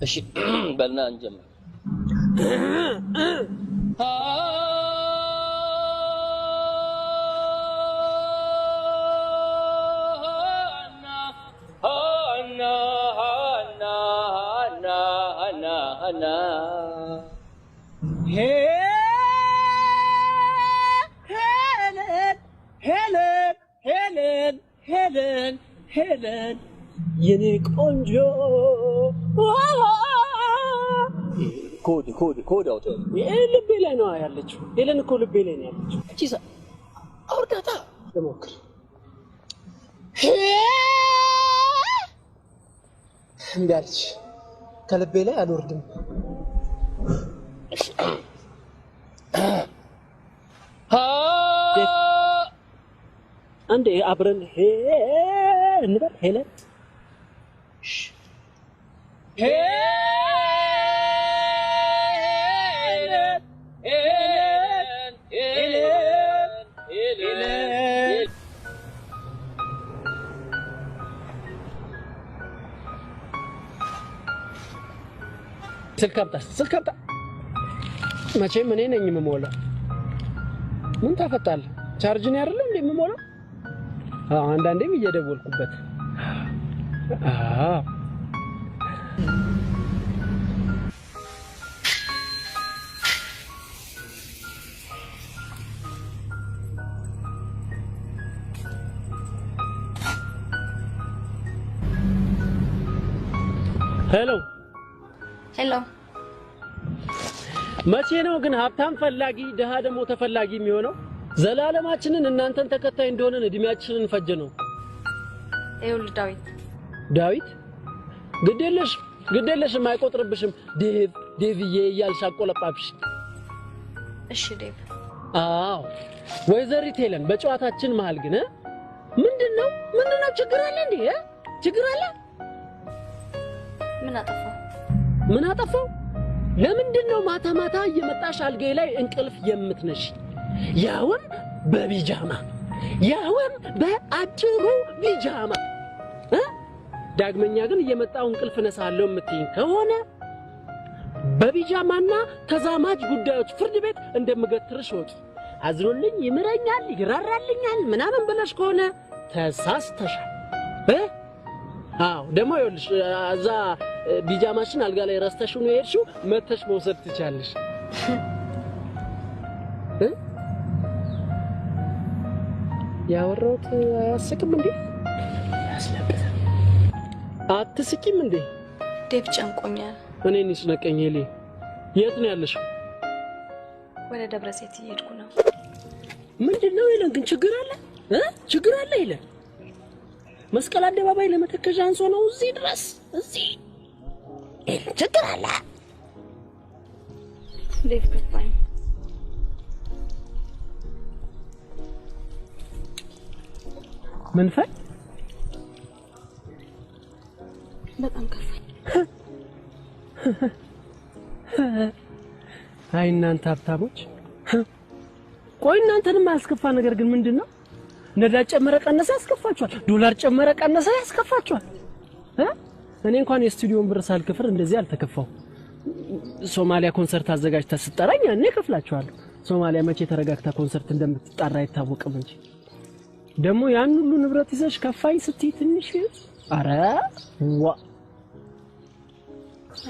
Speaker 6: እሺ በልና እንጀምር።
Speaker 1: ሄለን ሄለን ሄለን ሄለን ሄለን የኔ ቆንጆ
Speaker 6: ኮድ ኮድ ኮድ አውጣ።
Speaker 1: ልቤ ላይ ነው ያለችው። ሄለን እኮ ልቤ ላይ ነው ያለችው።
Speaker 6: ቺሳ አውርዳታ
Speaker 1: ልሞክር። እምቢ አለች። ከልቤ ላይ አልወርድም። አንዴ አብረን ሄ እንበል። ሄለን ሄለን ሄለን ሄለን ሄለን። ስልክ አምጣ፣ ስልክ አምጣ። መቼም እኔ ነኝ የምሞላው። ምን ታፈጣለህ? ቻርጅ ነው አይደል እንዴ የምሞላው? አዎ፣ አንዳንዴም እየደወልኩበት። አዎ ሄሎ
Speaker 5: ሄሎ።
Speaker 1: መቼ ነው ግን ሀብታም ፈላጊ ድሃ ደግሞ ተፈላጊ የሚሆነው? ዘላለማችንን እናንተን ተከታይ እንደሆነን እድሜያችንን ፈጀ ነው።
Speaker 5: ይኸውልህ ዳዊት
Speaker 1: ዳዊት ግድ የለሽ ግድ የለሽም፣ አይቆጥርብሽም። ዴቭ ዴቭዬ እያልሽ አቆለጳብሽ።
Speaker 5: እሺ ዴቭ።
Speaker 1: አዎ ወይዘሪት ሄለን፣ በጨዋታችን መሃል ግን
Speaker 6: ምንድነው ምንድነው? ችግር አለ እንዴ? ችግር አለ?
Speaker 5: ምን አጠፋው?
Speaker 6: ምን አጠፋው? ለምንድነው ማታ ማታ እየመጣሽ አልጋዬ ላይ እንቅልፍ የምትነሽ? ያውም በቢጃማ፣ ያውም በአጭሩ ቢጃማ። ዳግመኛ ግን እየመጣው እንቅልፍ ነሳለሁ የምትይኝ ከሆነ በቢጃማና ተዛማጅ ጉዳዮች ፍርድ ቤት እንደምገትርሽ ወቂ። አዝኖልኝ ይምረኛል ይራራልኛል ምናምን ብለሽ ከሆነ ተሳስተሻል። አዎ ደግሞ ይኸውልሽ እዛ ቢጃማሽን አልጋ ላይ ረስተሽው ነው የሄድሽው፣ መተሽ መውሰድ ትቻለሽ። ያወራሁት አያስቅም እንዴ? ያስለቅሳል። አትስቂም እንዴ?
Speaker 5: ዴቭ ጨንቆኛል።
Speaker 6: እኔን ይስነቀኝ። ሄሊ የት ነው ያለሽው?
Speaker 5: ወደ ደብረ ዘይት እየሄድኩ ነው።
Speaker 6: ምንድነው ሄለን ግን ችግር አለ? ችግር አለ ሄለን? መስቀል አደባባይ ለመተከዣ አንሶ ነው እዚህ ድረስ እዚህ። ሄለን ችግር አለ?
Speaker 5: ዴቭ ከፋኝ።
Speaker 6: ምን ፈል?
Speaker 5: በጣም ከፋኝ።
Speaker 6: አይ እናንተ ሀብታሞች፣ ቆይ እናንተንም አያስከፋ ነገር ግን ምንድነው? ነዳጅ ጨመረ ቀነሰ ያስከፋችኋል፣ ዶላር ጨመረ ቀነሰ ያስከፋችኋል። እኔ እንኳን የስቱዲዮን ብር ሳልከፍር እንደዚህ አልተከፋው። ሶማሊያ ኮንሰርት አዘጋጅታ ስትጠራኝ እኔ እከፍላችኋለሁ። ሶማሊያ መቼ ተረጋግታ ኮንሰርት እንደምትጠራ አይታወቅም እንጂ ደግሞ ያን ሁሉ ንብረት ይዘሽ ከፋኝ ስትይ ትንሽ አረ ዋ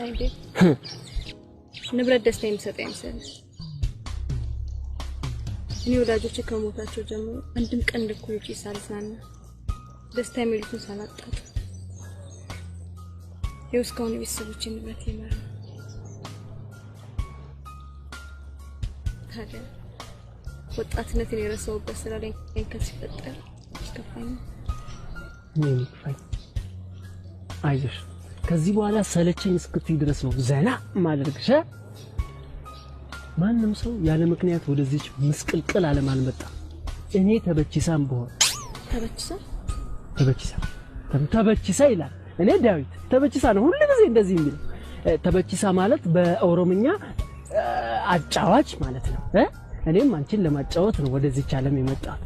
Speaker 5: አይ ዴቭ ንብረት ደስታ የሚሰጥ አይመስልም። እኔ ወዳጆቼ ከሞታቸው ጀምሮ አንድም ቀን ልኩ ሳልዝናና ደስታ የሚሉትን ሳላጣጥም ይኸው እስካሁን የቤተሰቦቼ ንብረት እየመራ ነው። ታዲያ ወጣትነቴን የረሳሁበት ስራ ላይ እንከን ሲፈጠር ይከፋኛል።
Speaker 6: እኔም ይከፋኝ። አይዞሽ፣ ከዚህ በኋላ ሰለቸኝ እስክትይ ድረስ ነው ዘና ማደርግሽ። ማንም ሰው ያለ ምክንያት ወደዚች ምስቅልቅል ዓለም አልመጣም። እኔ ተበቺሳም ብሆን
Speaker 5: ተበቺሳ
Speaker 6: ተበቺሳ ተበቺሳ ይላል። እኔ ዳዊት ተበቺሳ ነው ሁሉ ጊዜ እንደዚህ የሚለው። ተበቺሳ ማለት በኦሮምኛ አጫዋች ማለት ነው። እኔም አንቺን ለማጫወት ነው ወደዚች ዓለም የመጣሁት።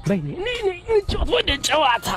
Speaker 6: በይ ነይ ነይ እንጫወት ወደ ጨዋታ።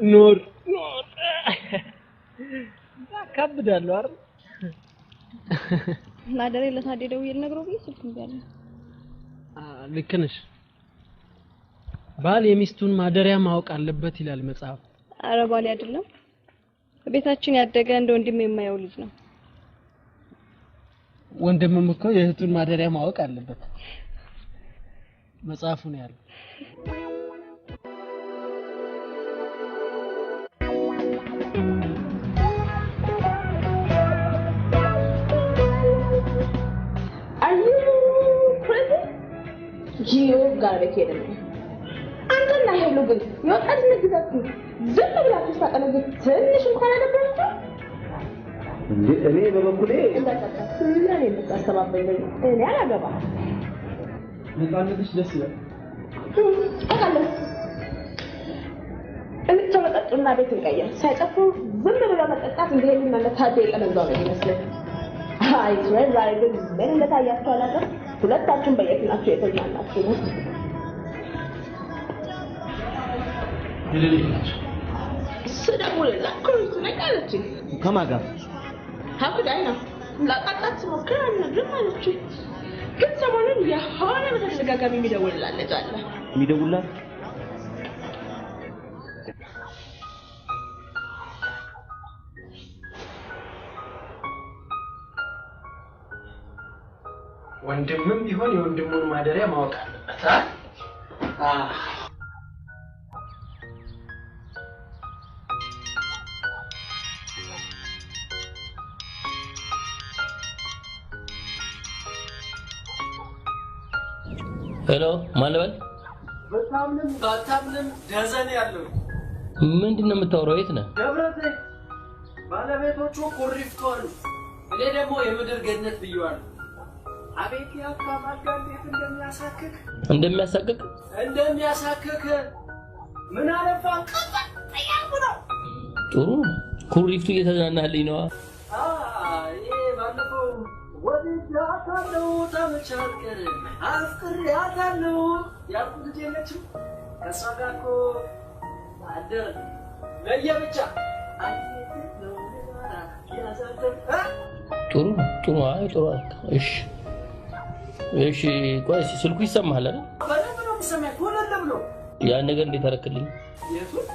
Speaker 6: ኖር ኖር አካብዳለሁ አይደል?
Speaker 5: ማደሬ ለታዴ ደውዬ ልነግረው ብዬ ስልክ እምቢ አለኝ።
Speaker 6: ልክ ነሽ። ባል የሚስቱን ማደሪያ ማወቅ አለበት ይላል መጽሐፍ።
Speaker 5: ኧረ ባሌ አይደለም፣ ቤታችን ያደገ እንደ ወንድሜ የማየው ልጅ ነው።
Speaker 6: ወንድምም እኮ የእህቱን ማደሪያ ማወቅ አለበት መጽሐፉ ነው ያለው።
Speaker 8: Are you crazy? You gotta be kidding me. አንተና ሄሉ ግን የወጣትነት ጊዜያችሁ ዝም ብላችሁ ስታቀነዙ ትንሽ እንኳን አልነበራችሁ?
Speaker 1: እንዴ እኔ በበኩሌ
Speaker 8: ለእኔ የምታስተባበለኝ እኔ አላገባም።
Speaker 3: ነፃነትሽ ደስ ይላል።
Speaker 8: አውቃለሁ። እንቻ መጠጡና ቤት እንቀይር። ሳይጨፍሩ ዝም ብለው መጠጣት እንደ ሄሉና እንደ ታዴ የቀነዛው ነው የሚመስለኝ። አይ ዛሬ ግን ምን እንደታያችሁ አላውቅም። ሁለታችሁም በየፊናችሁ የተዝናናችሁ ነው። ስደውልላት ኩሪፍቱ ነኝ አለችኝ።
Speaker 4: ከማን ጋር?
Speaker 8: አብዳኝ ነው ላቃጣት ስሞክር አልነግርም አለችኝ። ግን ሰሞኑን የሆነ በተደጋጋሚ የሚደውልላት ልጅ አለ።
Speaker 4: የሚደውልላት?
Speaker 1: ወንድምም ቢሆን የወንድሙን ማደሪያ ማወቅ አለበት።
Speaker 6: Hello፣ ማን ልበል?
Speaker 1: ብታምንም ባታምንም ደዘን ያለው
Speaker 6: ምንድን ነው የምታወራው? የት ነህ?
Speaker 1: ደብረ ዘይት። ባለቤቶቹ ኩሪፍቱ አሉ። እኔ ደግሞ የምድር ገነት ብየዋለሁ። አቤት የሀብታም አልጋ እንዴት እንደሚያሳክክ
Speaker 6: እንደሚያሳክክ
Speaker 1: እንደሚያሳክክ ምን አለፋ እያልኩ ነው።
Speaker 6: ጥሩ ኩሪፍቱ እየተዝናናህልኝ ነዋ።
Speaker 1: ይሄ ባለፈው ወድጃታለሁ ተመቻ አልቀርም አፍቅሬያታለሁ ያልኩት ልጅ የለችም? ከእሷ ጋር እኮ አደርን ለየብቻ።
Speaker 6: ጥሩ ጥሩ። አይ ጥሩ አልክ። እሺ እሺ። ቆይ ስልኩ ይሰማሃል አይደል?
Speaker 1: በደንብ ነው የሚሰማኝ። ኮለል ብሎ
Speaker 6: ያን ነገር እንዴት አደረክልኝ?
Speaker 1: የቱን?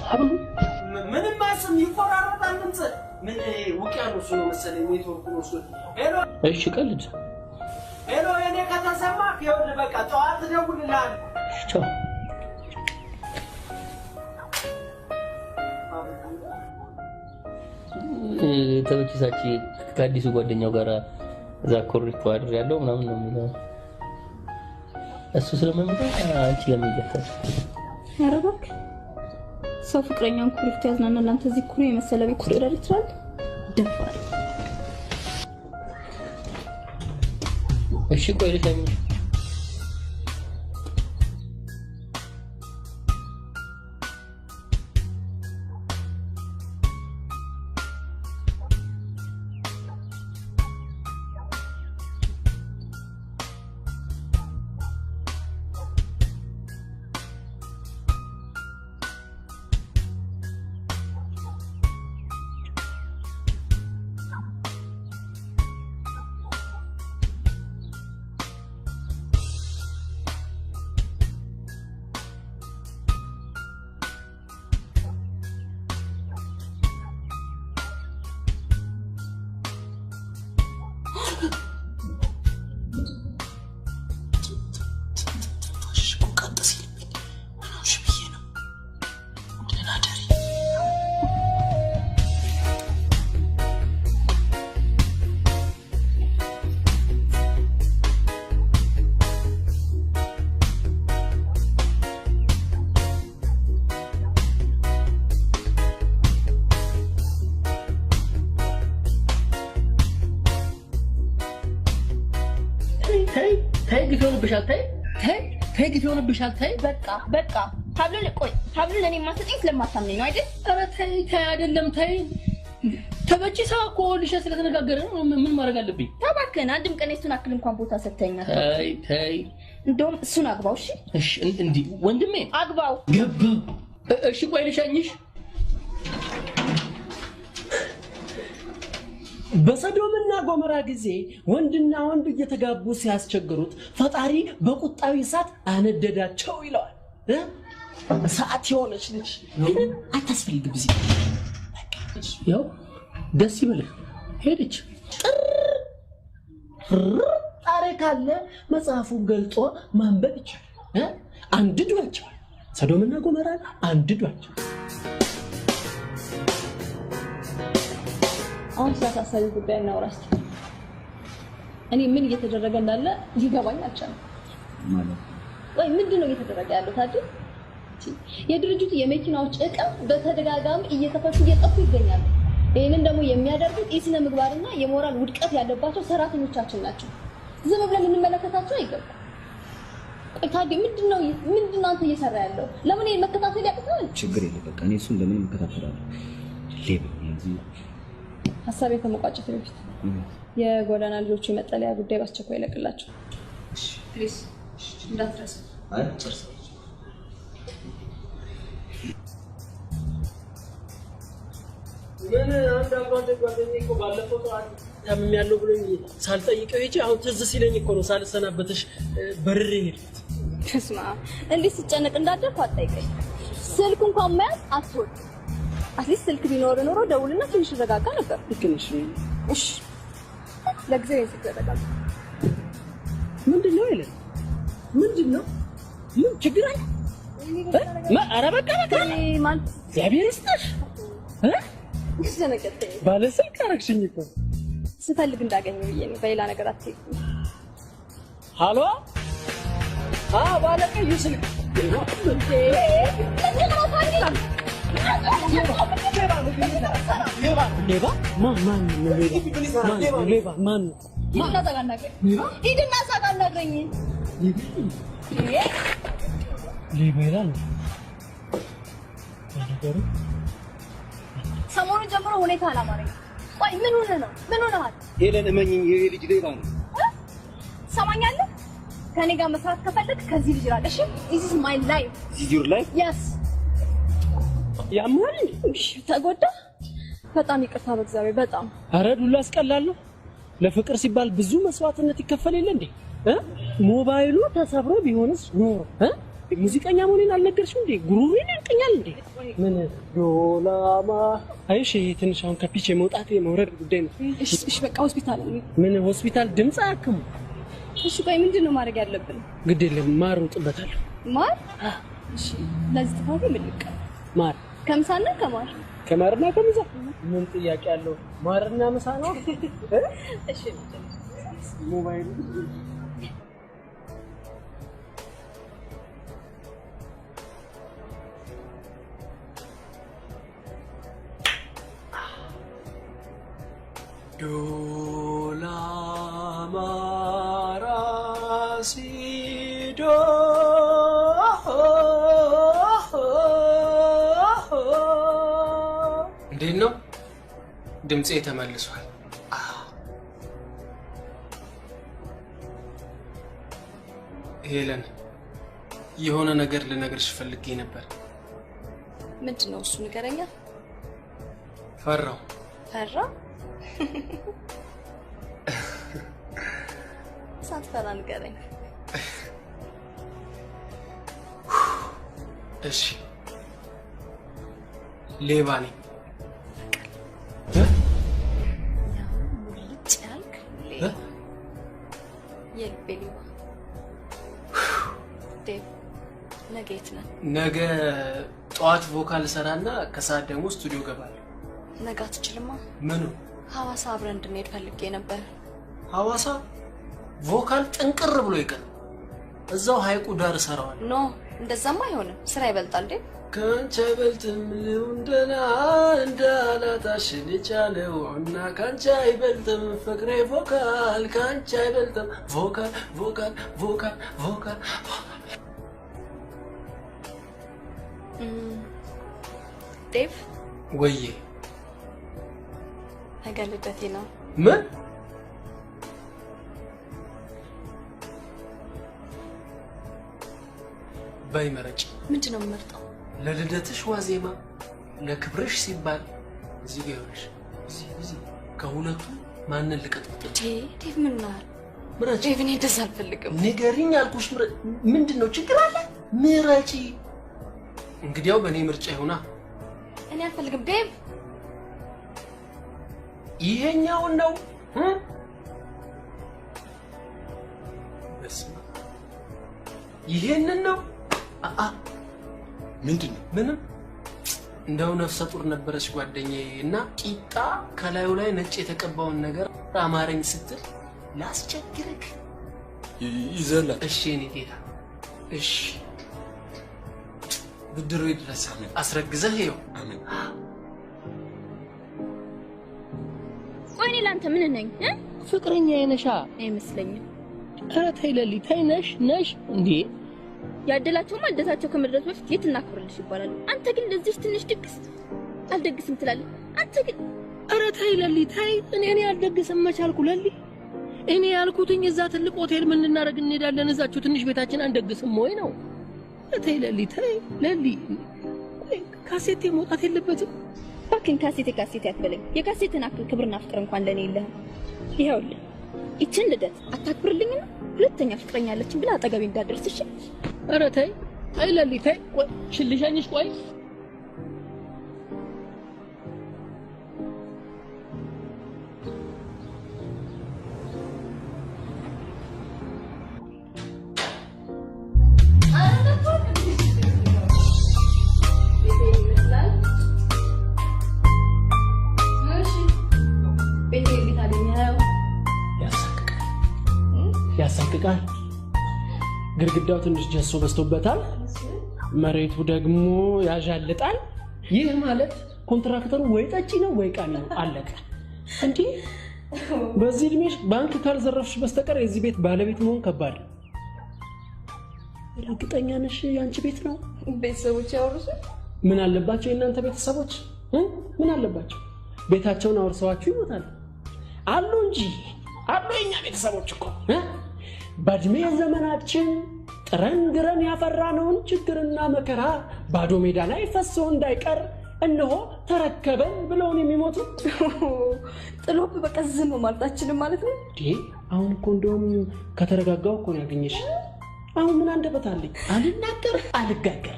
Speaker 6: ሀብሉ
Speaker 1: ምንም አስም ይቆራረጣል ድምፅ። ምን ውቅያኖሱ ነው መሰለኝ ኔትወርኩ ነው እሱ። Hello።
Speaker 6: እሺ ቀልድ።
Speaker 1: Hello፣ የኔ ከተሰማህ ይኸውልህ በቃ ጠዋት እደውልልሃለሁ።
Speaker 6: እሺ ቻው። ተመችሳች ከአዲሱ ጓደኛው ጋር እዛ ኩሪፍቱ አድር ያለው ምናምን ነው የሚለው። እሱ ስለማይመጣ አንቺ ለምን ይገፋል?
Speaker 5: ኧረ እባክህ ሰው ፍቅረኛውን ኩሪፍቱ ያዝናናል። አንተ እዚህ ኩሪ የመሰለ ቤት ውስጥ ልደር ትችላለህ። ደፋር።
Speaker 6: እሺ ቆይ ልሸኝሽ። ተይ ግፍ ይሆንብሻል። ተይ ተይ ተይ ግፍ ይሆንብሻል። ተይ
Speaker 5: በቃ በቃ። ሀብሉን ቆይ፣ ሀብሉን ለእኔ የማትሰጠኝ ስለማታምነኝ ነው አይደል?
Speaker 6: ኧረ ተይ ተይ፣ አይደለም ተይ። ተበቺሳ እኮ ልሸ ስለተነጋገረ ነው። ምን ማድረግ አለብኝ?
Speaker 5: እባክህን አንድም ቀን የእሱን አክል እንኳን ቦታ ሰጥተኸኝ አታውቅም።
Speaker 6: ተይ ተይ፣
Speaker 5: እንደውም እሱን አግባው። እሺ
Speaker 6: እሺ። እንዲህ ወንድሜ
Speaker 5: አግባው።
Speaker 6: ገባው። እሺ ቆይ ልሸኝሽ።
Speaker 1: በሰዶምና ጎመራ ጊዜ ወንድና ወንድ እየተጋቡ ሲያስቸግሩት ፈጣሪ በቁጣዊ እሳት አነደዳቸው ይለዋል። እሳት የሆነች ልጅ ግን አታስፈልግም እዚህ።
Speaker 6: ያው ደስ ይበልህ። ሄደች።
Speaker 1: ጥርጣሬ ካለ መጽሐፉን ገልጦ ማንበብ ይቻላል። አንድዷቸው፣ ሰዶምና ጎመራን አንድዷቸው።
Speaker 5: አሁን ስለ አሳሳቢ ጉዳይ እናውራ እስኪ። እኔ ምን እየተደረገ እንዳለ ሊገባኝ አልቻለም።
Speaker 4: ማለት
Speaker 5: ወይ ምንድን ነው እየተደረገ ያለው ታዲያ? የድርጅቱ የመኪናዎች እቃ በተደጋጋሚ እየተፈቱ እየጠፉ ይገኛሉ። ይህንን ደግሞ የሚያደርጉት የስነ ምግባርና የሞራል ውድቀት ያለባቸው ሰራተኞቻችን ናቸው። ዝም ብለን ልንመለከታቸው አይገባም። ቆይ ታዲያ ምንድነው አንተ እየሰራ ያለው? ለምን ይሄን መከታተል ያቅታል?
Speaker 4: ችግር የለም በቃ እኔ እሱን ለምንም እከታተላለሁ። ሌባ እዚህ
Speaker 5: ሀሳቤ ከመቋጨት በፊት የጎዳና ልጆቹ የመጠለያ ጉዳይ በአስቸኳይ ይለቅላቸው። እሺ please እንዳትረሳ።
Speaker 4: አይ ጨርሰው።
Speaker 1: ምን አንድ አብሮ አደግ ጓደኛዬ እኮ ባለፈው ጠዋት ታምሜያለሁ ብሎኝ ሳልጠይቀው ሄጄ አሁን ትዝ ሲለኝ እኮ ነው ሳልሰናበትሽ በርሬ ሄድኩት።
Speaker 5: ስማ እንዴት ስጨነቅ እንዳደርኩ አትጠይቀኝ። ስልክ እንኳን መያዝ አትወድም። At least ስልክ ቢኖር ኖሮ ደውልና ትንሽ ረጋጋ ነበር።
Speaker 1: ልክ ነሽ።
Speaker 5: እሺ ለጊዜው ይሄን ስልክ ረጋጋ።
Speaker 1: ምንድን ነው ይላል? ምንድን ነው? ምን ችግር አለ? ኧረ በቃ በቃ እግዚአብሔር ይስጥሽ። ባለ ስልክ አደረግሽኝ እኮ።
Speaker 5: ስፈልግ እንዳገኘ ብዬ ነው። በሌላ ነገር አትሄድም።
Speaker 1: ሃሎ ባለ ቀዩ ስልክ ሌባ ማን ነው? ሌባ ማን ነው?
Speaker 5: ሂድና እዛ ጋር አናግረኝ። ሂድና እዛ ጋር አናግረኝ።
Speaker 1: ሌባ ይላል ነገሩ።
Speaker 5: ሰሞኑን ጀምሮ ሁኔታ አላማረኝም። ቆይ ምን ሆነህ ነው? ምን ሆነሃል?
Speaker 4: ሄለን እመኚኝ፣ ይሄ ልጅ ሌባ ነው።
Speaker 5: ትሰማኛለህ? ከኔ ጋር መስራት ከፈለክ ከዚህ ልጅ ራቅ። እሺ? This is my life.
Speaker 4: This is your life?
Speaker 5: Yes.
Speaker 1: ያማል እንዴ?
Speaker 5: ተጎዳ። በጣም ይቅርታ በእግዚአብሔር በጣም።
Speaker 1: ኧረ ዱላ አስቀላለሁ። ለፍቅር ሲባል ብዙ መስዋዕትነት ይከፈል የለ እንዴ? ሞባይሉ ተሰብሮ ቢሆንስ ኖሮ ሙዚቀኛ መሆኔን አልነገርሽም እንዴ? ጉሮሮዬን ያንቀኛል እንዴ? ምን ዶላማ አይሽ ይሄ ትንሽ አሁን ከፒች የመውጣት የመውረድ ጉዳይ ነው።
Speaker 5: እሺ እሺ በቃ ሆስፒታል።
Speaker 1: ምን ሆስፒታል? ድምፅ አያክሙ።
Speaker 5: እሺ ቆይ ምንድን ነው ማድረግ ያለብን?
Speaker 1: ግድ የለም ማር እውጥበታለሁ።
Speaker 5: ማር? እሺ ለዚህ ጥፋቴ ምን ልቀበል?
Speaker 1: ማር
Speaker 5: ከምሳና ከማር
Speaker 1: ከማርና ከምሳ ምን ጥያቄ አለው? ማርና ምሳ ነው።
Speaker 5: እሺ
Speaker 1: ሞባይሉ ዶላ ማራሲ ዶ
Speaker 6: እንዴት ነው? ድምጼ ተመልሷል። ሄለን የሆነ ነገር ልነግርሽ ፈልጌ ነበር።
Speaker 5: ምንድን ነው እሱ? ንገረኛ።
Speaker 6: ፈራው።
Speaker 5: ፈራ? ሳትፈራ ንገረኝ።
Speaker 6: እሺ ሌባ ነኝ።
Speaker 5: ሙልጭ ያልክ ሌባ፣ የልቤ ሌባ። ዴቭ ነገ የት ነህ?
Speaker 6: ነገ ጠዋት vocal ሰራና ከሰዓት ደግሞ ስቱዲዮ ገባለሁ።
Speaker 5: ነገ አትችልማ።
Speaker 6: ምኑ?
Speaker 5: ሐዋሳ አብረን እንድንሄድ ፈልጌ ነበር።
Speaker 6: ሐዋሳ vocal ጥንቅር ብሎ ይቀር፣ እዛው ሐይቁ ዳር እሰራዋለሁ።
Speaker 5: No እንደዛማ አይሆንም፣ ስራ ይበልጣል። ዴቭ
Speaker 6: ካንቺ አይበልጥም ልውንደና እንዳላጣሽን የቻለው እና ካንቺ አይበልጥም ፍቅሬ vocal ካንቺ አይበልጥም vocal vocal vocal vocal።
Speaker 5: ዴቭ
Speaker 6: ወዬ
Speaker 5: ነገ ልደቴ ነው።
Speaker 6: ምን? በይ መረጭ።
Speaker 5: ምንድን ነው የምመርጠው?
Speaker 6: ለልደትሽ ዋዜማ ለክብርሽ ሲባል እዚህ ጋር ይሆንሽ። እዚህ እዚህ ከሁለቱ ማንን ልቀጥቅጥ?
Speaker 5: ዴቭ ምን ሆነሃል?
Speaker 6: ምረጭ።
Speaker 5: ዴቭ እኔ እንደዛ አልፈልግም።
Speaker 6: ንገሪኝ አልኩሽ። ምንድን ነው ችግር አለ? ምረጪ። እንግዲያው በእኔ ምርጫ ይሁና።
Speaker 5: እኔ አልፈልግም ዴቭ።
Speaker 6: ይሄኛውን ነው። በስመ አብ ይሄንን ነው።
Speaker 2: ምንድን ነው?
Speaker 6: ምንም። እንደው ነፍሰ ጡር ነበረች ጓደኛዬ እና ቂጣ ከላዩ ላይ ነጭ የተቀባውን ነገር አማረኝ ስትል
Speaker 2: ላስቸግርክ።
Speaker 10: ይዘላት።
Speaker 6: እሺ የኔ ጌታ፣ እሺ ብድሩ ይድረስ። አስረግዘህ ይኸው።
Speaker 10: አሜን።
Speaker 5: ቆይ እኔ ለአንተ ምን ነኝ?
Speaker 6: ፍቅረኛ የነሻ
Speaker 5: አይመስለኝም።
Speaker 6: ኧረ ተይ ለሊ ተይ፣ ነሽ ነሽ እንዴ።
Speaker 5: ያደላቸውማ ልደታቸው ከመድረሱ በፊት የት እናክብርልሽ ይባላል። አንተ ግን ለዚች ትንሽ ድግስ አልደግስም ትላለህ። አንተ ግን
Speaker 6: ኧረ ተይ ለሊ ተይ። እኔ አልደግስም መቻልኩ ለሊ። እኔ ያልኩትኝ እዛ ትልቅ ሆቴል ምን ልናደርግ እንሄዳለን? እዛችሁ ትንሽ ቤታችን አንደግስም ወይ ነው። ተይ ለሊ ተይ ለሊ። ቆይ ካሴቴ መውጣት የለበትም።
Speaker 5: እባክህን ካሴቴ ካሴቴ አትበለኝ። የካሴትን አክል ክብርና ፍቅር እንኳን ለእኔ የለህም። ይኸውልህ ይችን ልደት አታክብርልኝና ሁለተኛ ፍቅረኛ አለችኝ ብለህ አጠገቤ እንዳትደርስ እሺ?
Speaker 6: ኧረ ተይ ተይ ለሊ ተይ። ቆይ ሽልሻኝሽ ቆይ
Speaker 1: ያሳቅቃል። ግድግዳው ትንሽ ጀሶ በዝቶበታል። መሬቱ ደግሞ ያዣልጣል። ይህ ማለት ኮንትራክተሩ ወይ ጠጪ ነው ወይ ቃሚ ነው። አለቀ። እንዴ በዚህ እድሜሽ ባንክ ካልዘረፍሽ በስተቀር የዚህ ቤት ባለቤት መሆን ከባድ ነው። እርግጠኛ ነሽ የአንቺ ቤት ነው?
Speaker 5: ቤተሰቦች ያወርሱ
Speaker 1: ምን አለባቸው? የእናንተ ቤተሰቦች ምን አለባቸው? ቤታቸውን አውርሰዋችሁ ይሞታሉ አሉ እንጂ አሉ የኛ ቤተሰቦች እኮ በእድሜ ዘመናችን ጥረን ግረን ያፈራነውን ችግርና መከራ ባዶ ሜዳ ላይ ፈሶ እንዳይቀር እነሆ ተረከበን ብለውን የሚሞቱ
Speaker 5: ጥሎብ በቃ ዝም ማለታችንም ማለት ነው።
Speaker 1: አሁን እኮ እንደውም ከተረጋጋው እኮ ነው ያገኘሽ። አሁን ምን አንደበት አለኝ? አልናገር አልጋገር።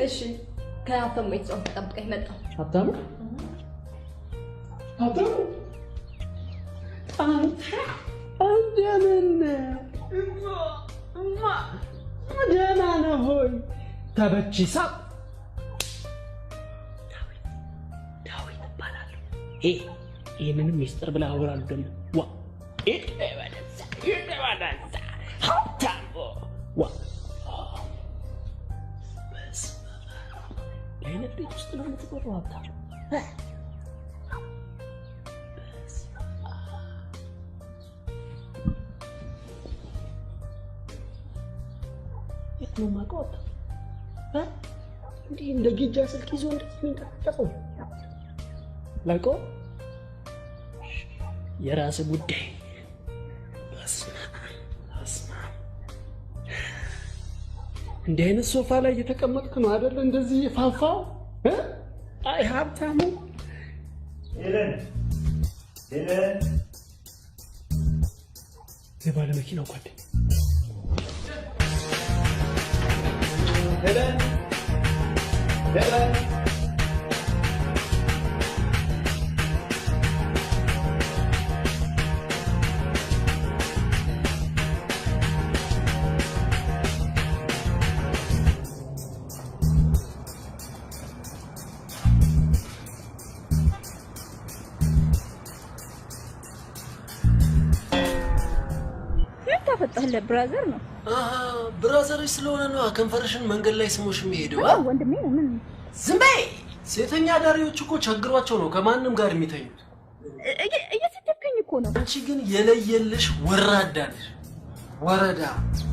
Speaker 5: እሺ ከሀብታሙ የተጻፈ ጠብቀኝ መጣሁ።
Speaker 1: ሀብታሙ ሀብታሙ አንተ እንደምን ደህና ነህ ሆይ? ተበቺሳ ዳዊት እባላለሁ። ይህንንም ሚስጥር ብለህ አውራሉ ደግሞ ዋ ሀብታሙ ዋ በስመ አብ አይነት ቤት ውስጥ ነው የምትኖረው ሀብታሙ። የት ነው የማውቀው ሀብታሙ? እንዲህ እንደ ጊጃ ስልክ ይዞ እንደዚህ የሚንቀሳቀሰው ላውቀው? የራስህ ጉዳይ። በስመ አብ እንዲህ አይነት ሶፋ ላይ እየተቀመጥክ ነው አይደል? እንደዚህ ፋፋው። አይ ሀብታሙ
Speaker 11: ሄለን ሄለን፣
Speaker 1: የባለ መኪናው ጓደኛ
Speaker 11: ሄለን ሄለን
Speaker 5: ታፈጣለህ። Brother ነው።
Speaker 10: Brother ሽ ስለሆነ ነው ከንፈርሽን መንገድ ላይ ስሞሽ የሚሄደው።
Speaker 5: ወንድሜ ነው። ምን
Speaker 10: ዝም በይ። ሴተኛ አዳሪዎች እኮ ቸግሯቸው ነው ከማንም ጋር የሚተኙት።
Speaker 5: እየሰደብከኝ እኮ ነው።
Speaker 10: አንቺ ግን የለየልሽ ወራዳ ነሽ። ወረዳ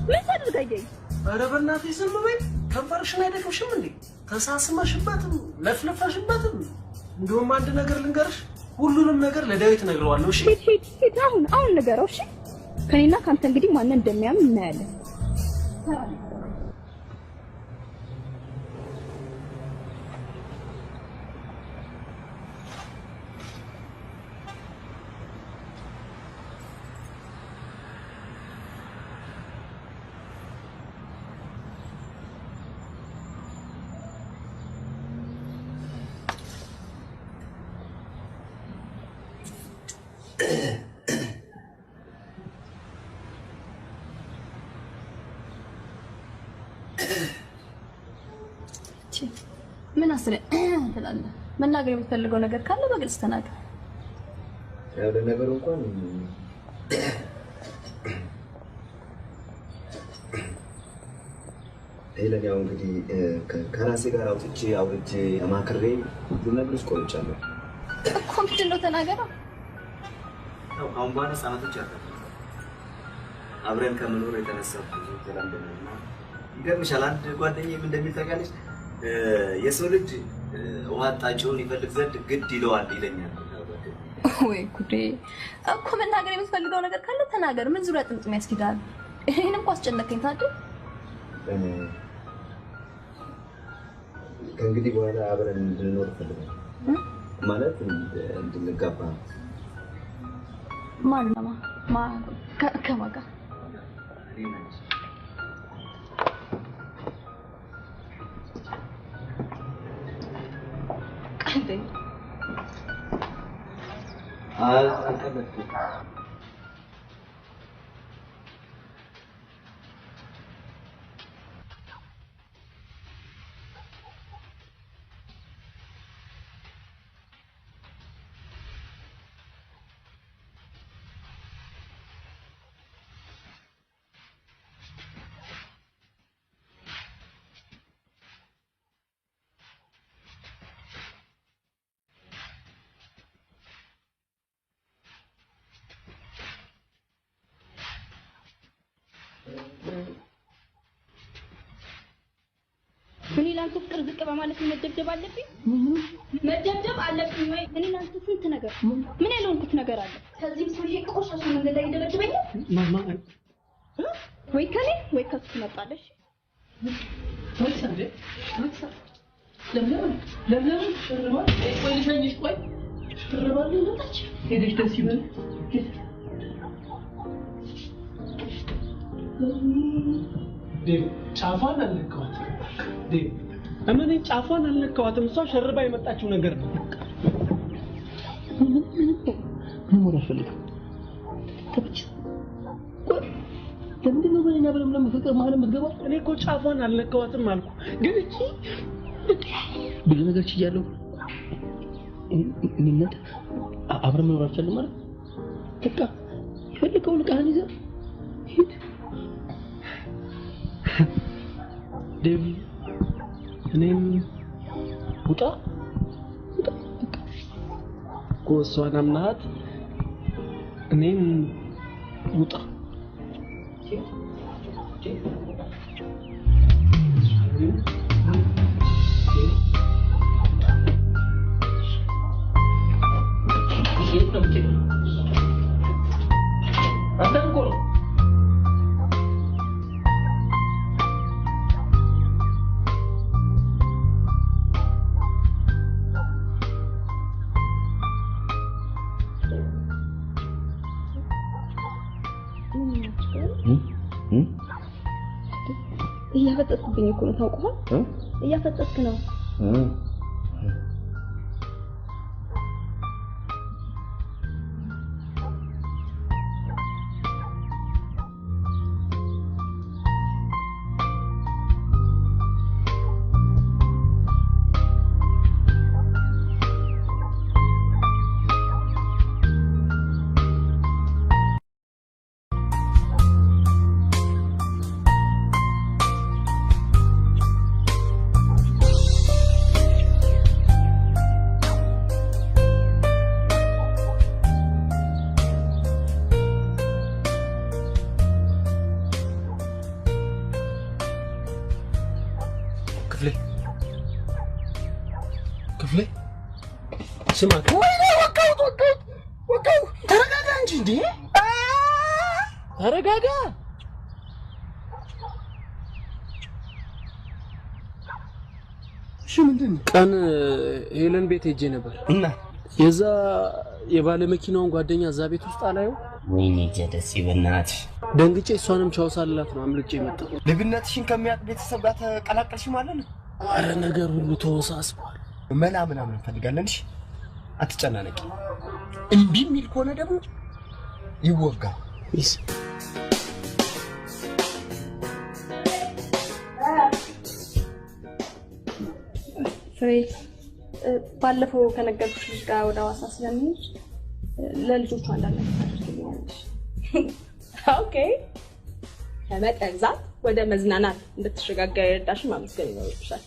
Speaker 5: ምን ታደርጋለህ?
Speaker 10: ኧረ በእናትሽ ዝም በይ። ከንፈርሽን አይደክምሽም እንዴ? ተሳስመሽበትም ለፍልፈሽበትም። እንደውም አንድ ነገር ልንገርሽ፣ ሁሉንም ነገር ለዳዊት እነግረዋለሁ። እሺ
Speaker 5: ሂድ ሂድ ሂድ፣ አሁን አሁን ንገረው። እሺ ከኔና ካንተ እንግዲህ ማንን እንደሚያምን እናያለን። ምን አስረ ትላለህ? መናገር የምትፈልገው ነገር ካለ በግልጽ ተናገር።
Speaker 4: ያው ለነገሩ እንኳን ሄለን ያው እንግዲህ ከራሴ ጋር አውጥቼ አውርጄ አማክሬ ልነግርሽ ቆይቻለሁ
Speaker 5: እኮ። ምንድን ነው ተናገረው።
Speaker 4: ያው ከአሁን በኋላ ህጻናቶች ያፈራል አብረን ከመኖር የተነሳ ብዙ ተላምደናልና ይገርምሻል። አንድ ጓደኛዬ ምን እንደሚል ታውቂያለሽ? የሰው ልጅ ውሃ አጣጭውን ይፈልግ ዘንድ ግድ ይለዋል ይለኛል።
Speaker 5: ወይ ጉዴ! እኮ መናገር የምትፈልገው ነገር ካለ ተናገር። ምን ዙሪያ ጥምጥም ያስኪዳል? ይሄንም እኮ አስጨነቀኝ። ታዲያ
Speaker 4: ከእንግዲህ በኋላ አብረን እንድንኖር እፈልጋለሁ። ማለት እንድንጋባ።
Speaker 5: ማን ማ ከማን ጋር? ቀልደኛ።
Speaker 4: አልቀለድኩም።
Speaker 5: እኔ ለአንተ ፍቅር ዝቅ በማለት መደብደብ አለብኝ? መደብደብ አለብኝ ወይ? እኔ ለአንተ ስንት ነገር ምን ያልሆንኩት ነገር አለ። ከዚህም ሰውዬ ቆሻሻ መንገድ ላይ ይደበድበኛል። ወይ ከኔ ወይ ከሱ ትመጣለሽ።
Speaker 6: ለምለም ሽርማል። ቆይ ልሸኝሽ። ቆይ ሽርማል መጣች። ሄደሽ ደስ ይበል።
Speaker 10: ዴቭ ጫፏን አልነካኋትም። ዴቭ እመነኝ፣ ጫፏን አልነካኋትም። እሷ ሸርባ የመጣችው ነገር ነው።
Speaker 6: ምንም ወሬ አልፈልግም። ተበች ቆይ፣ ለምንድን ነው በእኔና በለምለም ፍቅር መሀል የምትገባው?
Speaker 10: እኔ እኮ ጫፏን አልነካኋትም አልኩ፣ ግን እቺ
Speaker 6: ብዙ ነገር ችያለሁ። እኔ እናንተ አብረን መኖር አልቻልንም ማለት በቃ የፈለገውን ዕቃህን ይዘህ ሂድ።
Speaker 10: ዴቭ እኔም ውጣ
Speaker 6: ውጣ በቃ
Speaker 10: እኮ እሷን አምናሃት እኔም ውጣ።
Speaker 6: የት ነው የምትሄደው? አንተን እኮ ነው።
Speaker 5: እያፈጠጥክብኝ እኮ ነው ታውቀዋል። እያፈጠጥክ ነው።
Speaker 10: ክፍሌ ክፍሌ ስማ፣
Speaker 2: ወይኔ ወጋሁት ወጋሁት ወጋሁት። ተረጋጋ እንጂ እንዴ!
Speaker 10: ተረጋጋ።
Speaker 2: እሺ ምንድን ነው?
Speaker 10: ቀን ሄለን ቤት ሄጄ ነበር
Speaker 2: እና
Speaker 10: የዛ የባለ መኪናውን ጓደኛ እዛ ቤት ውስጥ አላየው።
Speaker 2: ወይኔ ጀደሲ በእናትሽ
Speaker 10: ደንግጬ እሷንም ቻው ሳልላት ነው አምልጬ የመጣው።
Speaker 2: ልብነትሽን ከሚያውቅ ቤተሰብ ጋር ተቀላቀልሽ ማለት ነው።
Speaker 10: አረ ነገር ሁሉ ተወሳስቧል።
Speaker 2: መላ ምናምን እንፈልጋለን። እሺ አትጨናነቂ። እምቢ የሚል ከሆነ ደግሞ ይወጋል።
Speaker 10: ይስ
Speaker 5: ፍሬ ባለፈው ከነገርኩሽ ልጅ ጋር ወደ ሐዋሳ ስለምሄድ
Speaker 8: ለልጆቹ አንዳንድ ነገር ታደርግልኛለሽ። Okay፣ ከመጠንዛት ወደ መዝናናት እንድትሸጋገር የረዳሽን ማመስገን ይኖርብሻል።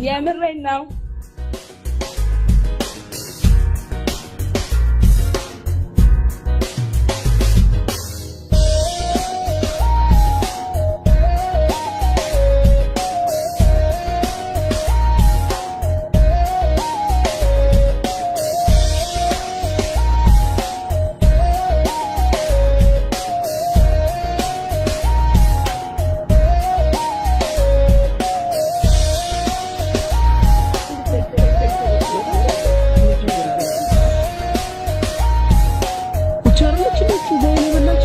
Speaker 8: የምሬን ነው።
Speaker 1: ብቻ አይደለች እንዴ በወይን የበላች?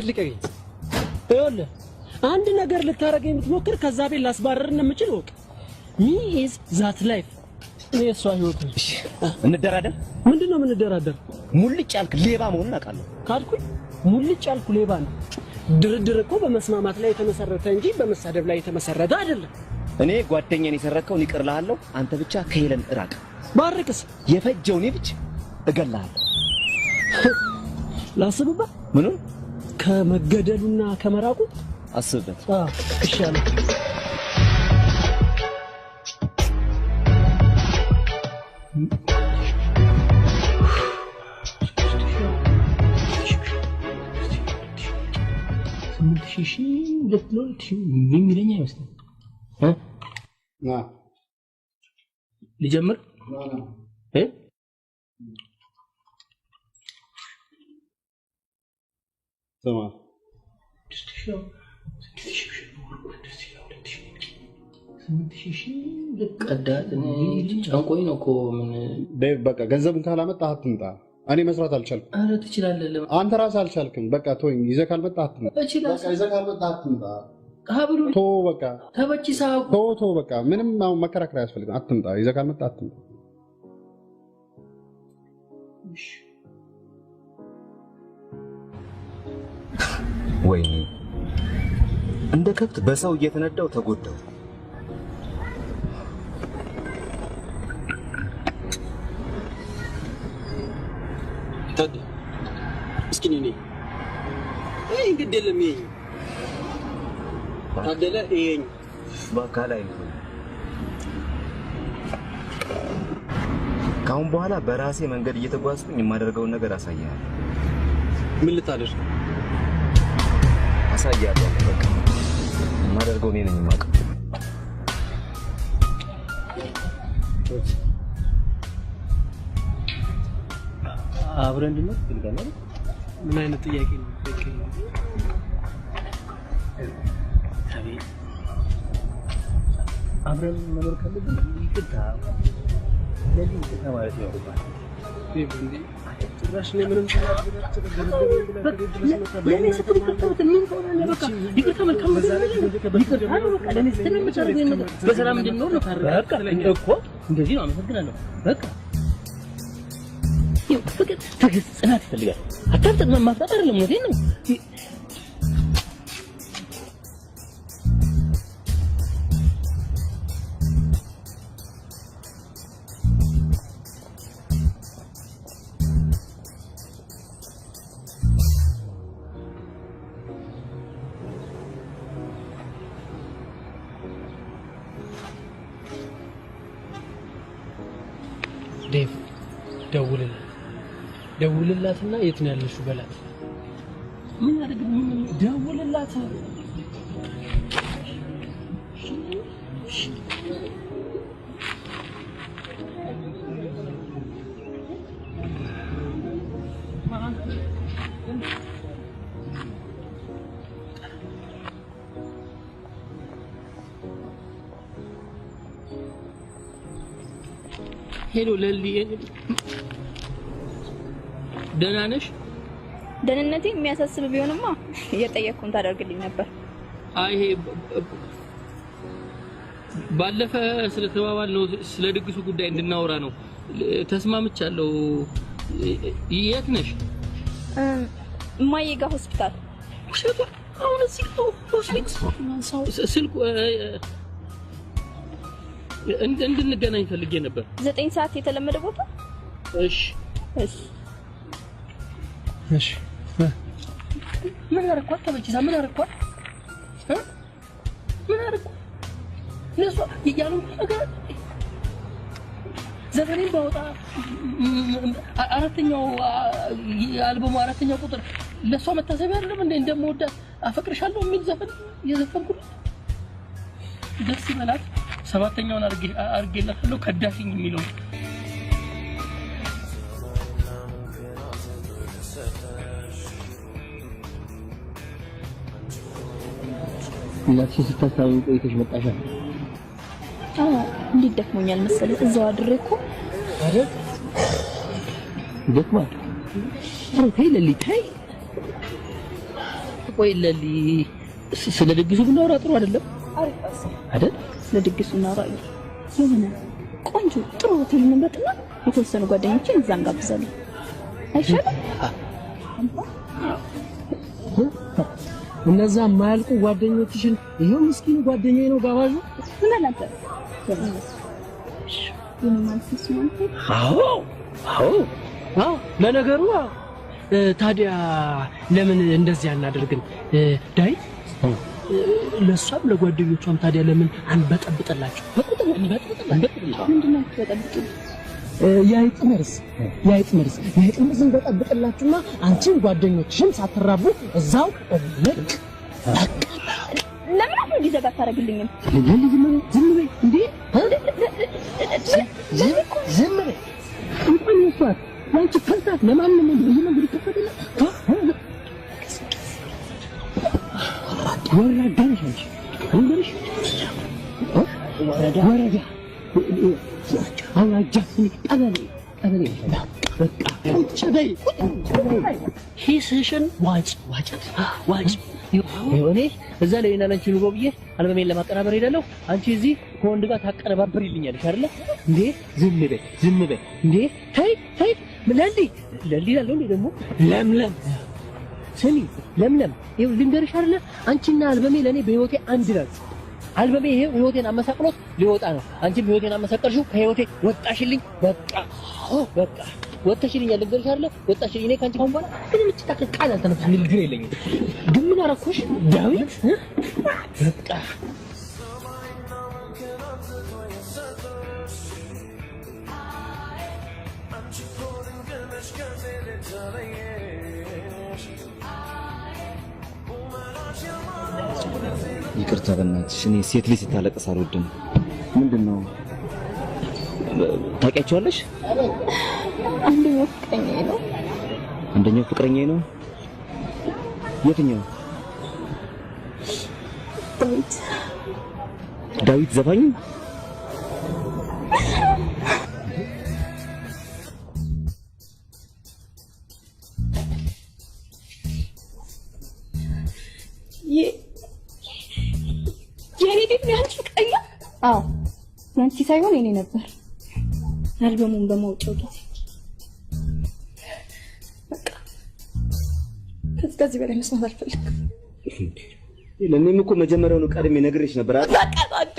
Speaker 1: ልቀቀኝ። ይኸውልህ አንድ ነገር ልታደርገኝ የምትሞክር ከዛ ቤት ላስባረር እንደምችል እወቅ። Me is that life። እኔ እሷ ህይወት ነኝ።
Speaker 4: እንደራደር።
Speaker 1: ምንድን ነው የምንደራደር?
Speaker 4: ሙልጭ ያልክ ሌባ መሆኑን አውቃለሁ።
Speaker 1: ካልኩኝ ሙልጭ ያልኩ ሌባ ነው። ድርድር እኮ በመስማማት ላይ የተመሰረተ እንጂ በመሳደብ ላይ የተመሰረተ አይደለም።
Speaker 4: እኔ ጓደኛዬን የሰረከውን ይቅር እልሃለሁ። አንተ ብቻ ከሄለን እራቅ።
Speaker 1: ባርቅስ
Speaker 4: የፈጀውን ይፍጅ፣ እገልሃለሁ።
Speaker 1: ላስብበት።
Speaker 4: ምኑን?
Speaker 1: ከመገደሉና ከመራቁ
Speaker 4: አስብበት።
Speaker 1: ይሻላል።
Speaker 6: 8,000 ሁለት ነው 2,000 የሚለኝ አይመስለኝም። ልጀምር እ
Speaker 7: ስማ
Speaker 6: ቀዳት ጨንቆኝ ነው እኮ ምን
Speaker 7: ዴቭ፣ በቃ ገንዘቡን ካላመጣህ አትምጣ። እኔ መስራት አልቻልኩም።
Speaker 6: ኧረ ትችላለህ።
Speaker 7: አንተ ራስህ አልቻልክም። በቃ ተወኝ። ይዘህ ካልመጣህ አትምጣ።
Speaker 6: እችላለሁ።
Speaker 7: በቃ ይዘህ ካልመጣህ አትምጣ።
Speaker 6: ሀብሉ
Speaker 7: ተወው በቃ
Speaker 6: ተበቺሳ
Speaker 7: ተወው ተወው በቃ ምንም አሁን መከራከር አያስፈልግም። አትምጣ። ይዘህ ካልመጣህ አትምጣ።
Speaker 4: ወይኔ እንደ ከብት በሰው እየተነዳው ተጎዳው።
Speaker 1: ታዲ እስኪ እኔ ይሄን ግድ የለም ይሄኝ ታደለ ይሄኝ
Speaker 4: በአካል አይኑ ከአሁን በኋላ በራሴ መንገድ እየተጓዝኩኝ የማደርገውን ነገር አሳያለሁ።
Speaker 1: ምን ልታደርግ?
Speaker 4: አሳያለሁ። በቃ የማደርገው እኔ ነኝ የማውቀው።
Speaker 3: አብረን እንድንኖር ትፈልጋለህ አይደል?
Speaker 1: ምን አይነት ጥያቄ ነው?
Speaker 3: አቤት አብረን መኖር ካለብን ይቅርታ ለዚህ ይቅርታ ማለት ይኖርባል።
Speaker 1: ጭራሽ እኔ ምንም
Speaker 6: ለእኔ ስትል ይቅርታ ምን ትሆናለህ? በቃ ይቅርታ መልካም ነገር ነው። ይቅርታ ነው በቃ ለእኔ ስትል የምታደርገው ነገር በሰላም እንድንኖር ነው። በቃ እኮ እንደዚህ ነው። አመሰግናለሁ። በቃ ይኸው ፍቅር፣ ትዕግስት፣ ጽናት ይፈልጋል። አታፍጥጥ፣ ማፍጠጥ አይደለም። እውነቴን ነው።
Speaker 1: ዴቭ ደውልላት፣ ደውልላትና የት ነው ያለሽው በላት።
Speaker 6: ምን አደረግ?
Speaker 1: ደውልላት።
Speaker 6: Hello ለሊ፣ ደህና ነሽ?
Speaker 5: ደህንነቴ የሚያሳስብ ቢሆንማ እየጠየቅኩን ታደርግልኝ ነበር።
Speaker 6: አይ ይሄ ባለፈ ስለተባባልነው ስለ ድግሱ ጉዳይ እንድናወራ ነው። ተስማምቻለሁ። የት ነሽ?
Speaker 5: እማዬ ጋር ሆስፒታል።
Speaker 6: ውሸቷ! አሁን እዚህ ሆስፒታል ስልኩ እንድንገናኝ ፈልጌ ነበር።
Speaker 5: 9 ሰዓት የተለመደ ቦታ።
Speaker 6: እሺ
Speaker 5: እሺ
Speaker 10: እሺ።
Speaker 6: ምን አደረኳት? ተመችሳ ምን አደረኳት? ምን አደረኳት? ለሷ ያሉ ነገር ዘፈኔን ባወጣ አራተኛው አልበሙ አራተኛው ቁጥር ለሷ መታሰቢያ አይደለም እንዴ? እንደምወዳት አፈቅርሻለሁ የሚል ዘፈን የዘፈንኩት ደስ ይበላት። 7ኛውን አድርጌላታለሁ ከዳሽኝ የሚለው እናትሽን ስታስታምሚ ቆይተሽ መጣሻል?
Speaker 5: አዎ፣ እንዴት ደክሞኛል መሰለህ። እዛው አድሬ እኮ
Speaker 6: አይደል? ይደክማል። ኧረ ተይ ለሊ ተይ። ቆይ ለሊ፣ ስለ ድግሱ ብናወራ ጥሩ አይደለም?
Speaker 5: አሪፍ ሀሳብ
Speaker 6: አይደል?
Speaker 5: ስለ ድግሱ እናወራ። የሆነ ቆንጆ ጥሩ ሆቴል እንምረጥና የተወሰኑ ጓደኞችን እዛ እንጋብዛለን። አይሻልም?
Speaker 10: እነዛ የማያልቁ ጓደኞችሽን ይሄው ምስኪኑ ጓደኛዬ ነው ጋባዡ።
Speaker 5: ምን አለ አንተ?
Speaker 6: አዎ አዎ
Speaker 1: አዎ። ለነገሩ ታዲያ ለምን እንደዚህ አናደርግም? ዳዊት ለሷም ለጓደኞቿም ታዲያ ለምን አንበጠብጥላቸው?
Speaker 5: ምንድን ነው የምትበጠብጡት?
Speaker 10: የአይጥ መርዝ የአይጥ መርዝ የአይጥ መርዝ እንበጠብጥላችሁና አንቺም ጓደኞችሽም ሳትራቡ እዛው ልቅ።
Speaker 5: ለምን አሁን እንዲዘጋ አታደርግልኝም?
Speaker 6: ዝም በይ እንዴ! ዝም በይ እንኳን እሷ ለአንቺ ፈርታት ለማንም በየመንገዱ ይከፈትልህ። ወራዳ ነሽ አንቺ። ልንገርሽ፣ ወረዳ አውራጃ ቀበሌ ቀበሌ በቃ
Speaker 10: ቁጭ በይ ሂስሽን ዋጭ ዋጭ ዋጭ።
Speaker 6: እኔ እዛ ላይ እና አንቺ ኑሮ ብዬ አልበሜን ለማቀናበር ሄዳለሁ። አንቺ እዚህ ከወንድ ጋር ታቀነባብሪልኛለሽ አይደለ እንዴ? ዝም በይ ዝም በይ እንዴ! ተይ ተይ። ለሊ ለሊ እላለሁ እንዴ ደግሞ ለምለም ስሚ ለምለም፣ ይኸው ልንገርሽ አይደለ አንቺና አልበሜ ለእኔ በህይወቴ አንድ ናችሁ። አልበሜ ይሄው ህይወቴን አመሳቅሎት ሊወጣ ነው። አንቺም ህይወቴን አመሳቀልሽው፣ ከህይወቴ ወጣሽልኝ። በቃ በቃ ወጥተሽልኛል። ልንገርሽ አይደለ ወጣሽልኝ። እኔ ከአንቺ ካሁን በኋላ ምንም እጭ ቃል አልተነፍስም፣ ንግግር የለኝም። ግን ምን አደረኩሽ ዳዊት? በቃ
Speaker 4: ይቅርታ በእናትሽ፣ እኔ ሴት ልጅ ስታለቅስ አልወድም። ምንድን ነው ታውቂያቸዋለሽ?
Speaker 5: አንደኛው ፍቅረኛዬ ነው።
Speaker 4: አንደኛው ፍቅረኛዬ ነው? የትኛው?
Speaker 5: ዳዊት።
Speaker 4: ዳዊት ዘፋኙ?
Speaker 5: የኔ ቤት ነው ያንቺ ፍቅረኛ? አዎ፣ ያንቺ ሳይሆን የኔ ነበር። አልበሙን በማውጫው ጊዜ በቃ ከዚህ በላይ መስማት አልፈልግም።
Speaker 4: ለእኔም እኮ መጀመሪያውኑ ቀድሜ ነግሬሽ ነበር አይደል?
Speaker 5: በቃ ታዴ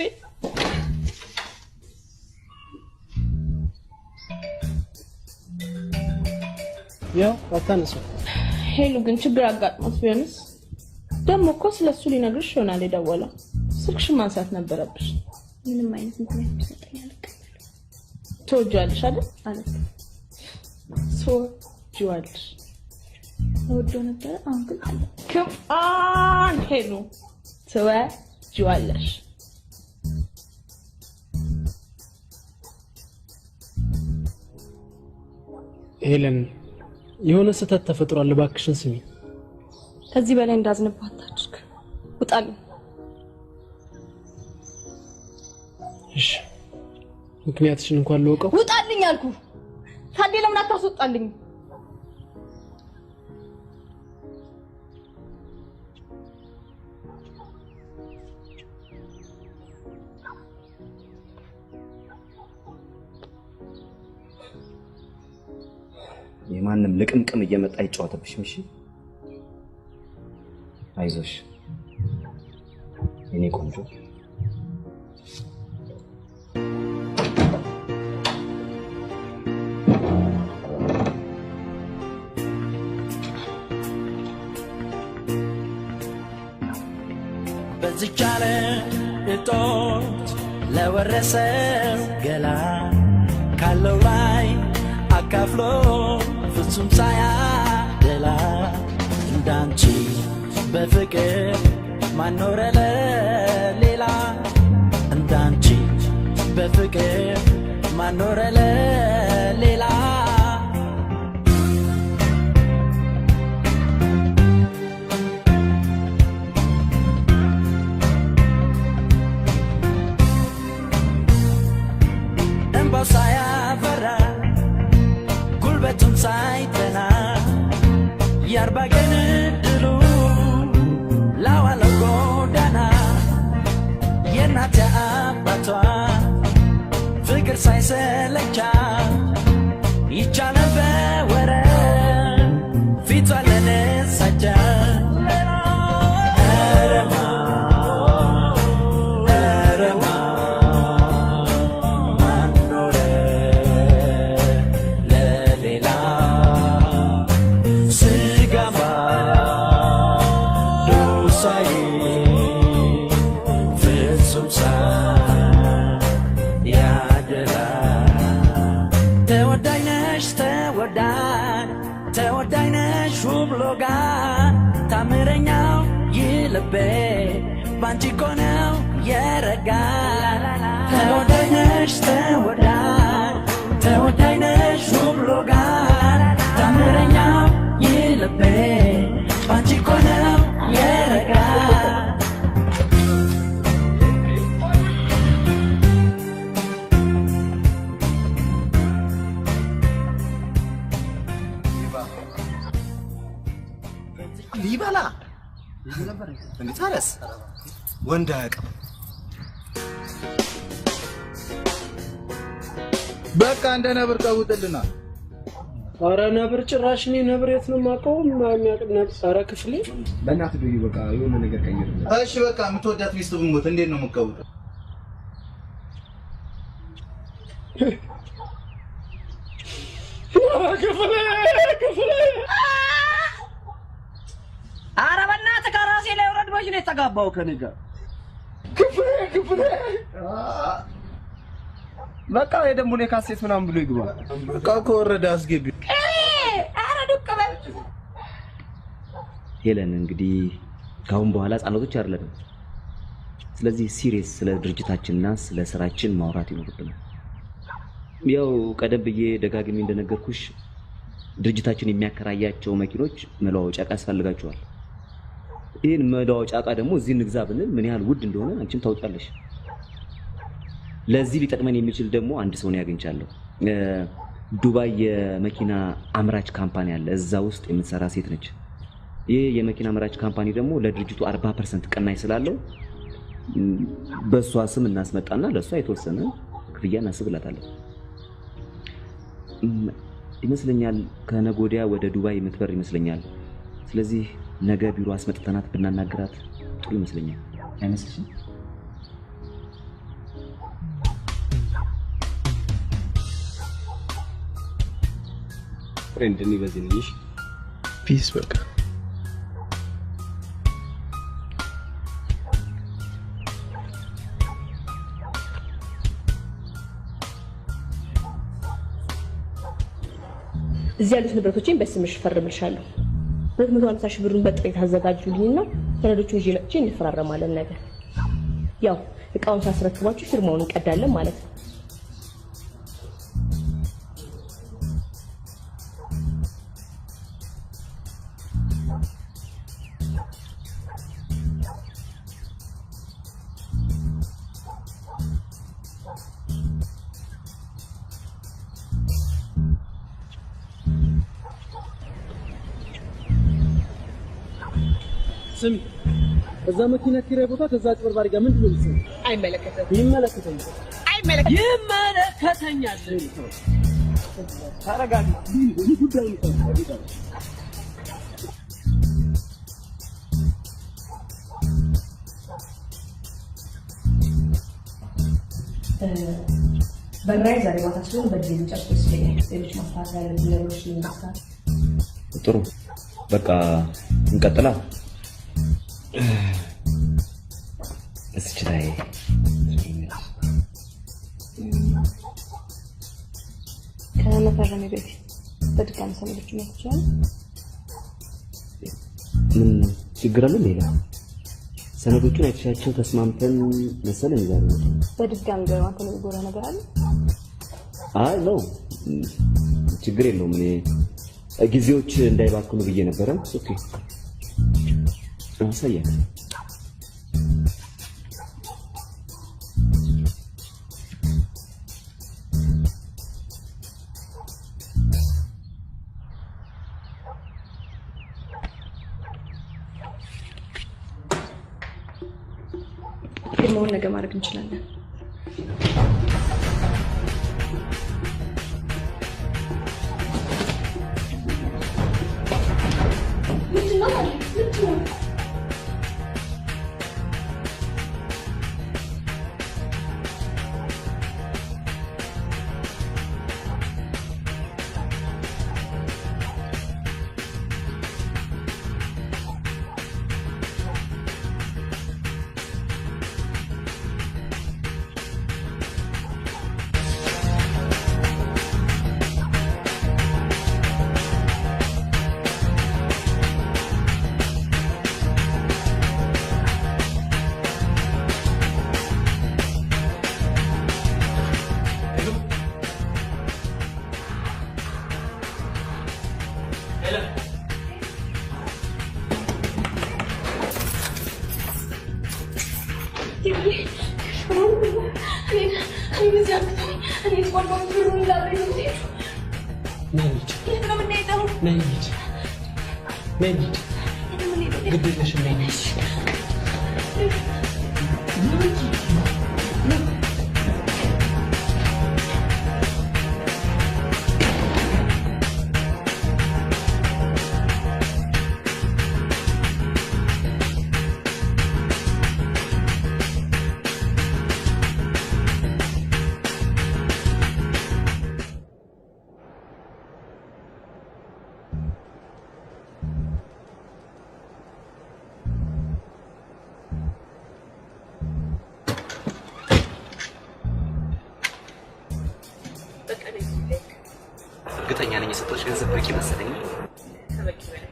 Speaker 10: ያው አታነሳው።
Speaker 8: ሄሉ ግን ችግር አጋጥሞት ቢሆንስ? ደግሞ እኮ ስለሱ ሊነግርሽ ይሆናል የደወለው። ስልክሽን ማንሳት ነበረብሽ።
Speaker 5: ምንም አይነት ምክንያት ቢሰጠኝ አልቀበልም።
Speaker 8: ትወጂዋለሽ አይደል?
Speaker 5: አልወድም።
Speaker 8: ትወጂዋለሽ።
Speaker 5: እወደው ነበረ፣ አሁን ግን አለ።
Speaker 8: Come on ሄሉ፣ ትወጂዋለሽ።
Speaker 1: ሄለን፣ የሆነ ስህተት ተፈጥሯል። እባክሽን ስሚ።
Speaker 5: ከዚህ በላይ እንዳዝንብህ አታድርግ። ውጣልኝ።
Speaker 1: እሺ፣ ምክንያትሽን እንኳን ልወቀው።
Speaker 5: ውጣልኝ አልኩ። ታዴ ለምን አታስወጣልኝ?
Speaker 4: የማንም ልቅምቅም እየመጣ አይጫወትብሽም። እሺ አይዞሽ የኔ ቆንጆ።
Speaker 9: በዚች ዓለም እጦት ለወረሰው ገላ ካለው ላይ አካፍሎ ፍጹም ሳያደላ እንዳንቺ በፍቅር ማኖረ ለሌላ እንዳንቺ በፍቅር ማኖረ ለሌላ እንባው ሳያፈራ ጉልበቱን ሳይጠና የአርባ ቀን ዕድሉ ላዋለው ጎዳና የእናት አባቷ ፍቅር ሳይሰለቻት ይቻላል በወረት ፊቷን ለነሳቻት። ኧረ ማን ኧረ ማን ኖረ ለሌላ ስጋ ባዶ ሳይል ፍጹም ሳያደላ ተወዳጅ ነሽ ተወዳጅ ተወዳጅ ነሽ ውብ ሎጋ ታምረኛው ይህ ልቤ ባንቺ እኮ ነው የረጋ ተወዳጅ ነሽ ተወዳጅ ተወዳጅ ነሽ ውብ ሎጋ ታምረኛው ይህ ልቤ ባንቺ እኮ ነው የረጋ።
Speaker 2: ሊበላ እንዴ? ታዲያስ ወንድ አያውቅም።
Speaker 12: በቃ እንደ ነብር ቀውጥልና።
Speaker 1: ኧረ ነብር ጭራሽ እኔ ነብር የት ነው የማውቀው? የሚያውቅ ነብር። ኧረ ክፍሌ
Speaker 7: በእናትህ ዱዬ በቃ የሆነ ነገር ቀይርልን።
Speaker 12: እሺ በቃ የምትወዳት ሚስት ብሞት እንዴት ነው የምትቀውጠው?
Speaker 1: ክፍሌ ክፍሌ
Speaker 6: ኧረ በእናትህ ከራሴ ላይ ውረድ። መች ነው የተጋባው ከእኔ ጋር?
Speaker 7: ክፍሌ ክፍሌ በቃ የደንቡን የካሴት ምናምን ብሎ ይግባ።
Speaker 12: በቃ ከወረደ አስገቢ።
Speaker 8: ኧረ ዱቅ በል።
Speaker 4: ሄለን እንግዲህ ከአሁን በኋላ ህጻናቶች አይደለንም። ስለዚህ serious ስለ ድርጅታችንና ስለ ስራችን ማውራት ይኖርብናል። ያው ቀደም ብዬ ደጋግሜ እንደነገርኩሽ ድርጅታችን የሚያከራያቸው መኪኖች መለዋወጫ ዕቃ ያስፈልጋቸዋል። ይህን መለዋወጫ ዕቃ ደግሞ እዚህ እንግዛ ብንል ምን ያህል ውድ እንደሆነ አንቺም ታውቂያለሽ። ለዚህ ሊጠቅመን የሚችል ደግሞ አንድ ሰው ነው አግኝቻለሁ። ዱባይ የመኪና አምራች company አለ። እዛ ውስጥ የምትሰራ ሴት ነች። ይህ የመኪና አምራች company ደግሞ ለድርጅቱ 40% ቅናሽ ስላለው በእሷ ስም እናስመጣና ለእሷ የተወሰነ ክፍያ እናስብላታለን። ይመስለኛል ከነገ ወዲያ ወደ ዱባይ የምትበር ይመስለኛል። ስለዚህ ነገ ቢሮ አስመጥተናት ብናናግራት ጥሩ ይመስለኛል። አይመስልሽም?
Speaker 7: Friend እኔ በዚህ ነኝ። እሺ
Speaker 10: Peace በቃ
Speaker 8: እዚህ ያሉት ንብረቶቼን በስምሽ እፈርምልሻለሁ። 250 ሺህ ብሩን በጥሬ ታዘጋጁልኝና ሰነዶቹን ይዤ መጥቼ እንፈራረማለን። ነገር ያው እቃውን ሳስረክባችሁ ፊርማውን እንቀዳለን ማለት ነው።
Speaker 1: ስሚ፣ እዛ መኪና ኪራይ ቦታ ከዛ አጭበርባሪ ጋር ምንድን ነው የምትሰሪው?
Speaker 8: አይመለከተም።
Speaker 1: ይመለከተኛል።
Speaker 8: አይመለከተም።
Speaker 1: ይመለከተኛል። ተረጋጊ። ይህ ጉዳይ ነው።
Speaker 8: በራይ ዛሬ ማታ ስለሆነ በጊዜ ብንጨርስ ደስ ይለኛል። ሌሎች ማስተካከል ያለብን ነገሮች ልናስተካክል።
Speaker 4: ጥሩ፣ በቃ እንቀጥላ። እዚች ላይ
Speaker 8: ከመፈረሜ በፊት በድጋሚ ሰነዶችን ማየት ይችላል።
Speaker 4: ምን ችግር አለ? ሌላ ሰነዶቹን አይተሻቸው ተስማምተን መሰለኝ ዛሬ ነው።
Speaker 8: በድጋሚ ደግሞ አንተ የሚጎዳ ነገር አለ?
Speaker 4: አይ ነው፣ ችግር የለውም። እኔ ጊዜዎች እንዳይባክኑ ብዬ ነበረ። Okay፣ አሳያት።
Speaker 8: ፊርማውን ነገ ማድረግ እንችላለን። ምንድን ነው? ምንድን ነው?
Speaker 1: ነይ እንሂድ። ነይ እንሂድ። ነይ እንሂድ። ግድ የለሽም፣ ነይ እንሂድ።
Speaker 4: እርግጠኛ ነኝ የሰጠሁሽ ገንዘብ በቂ መሰለኝ።
Speaker 8: ከበቂ በላይ።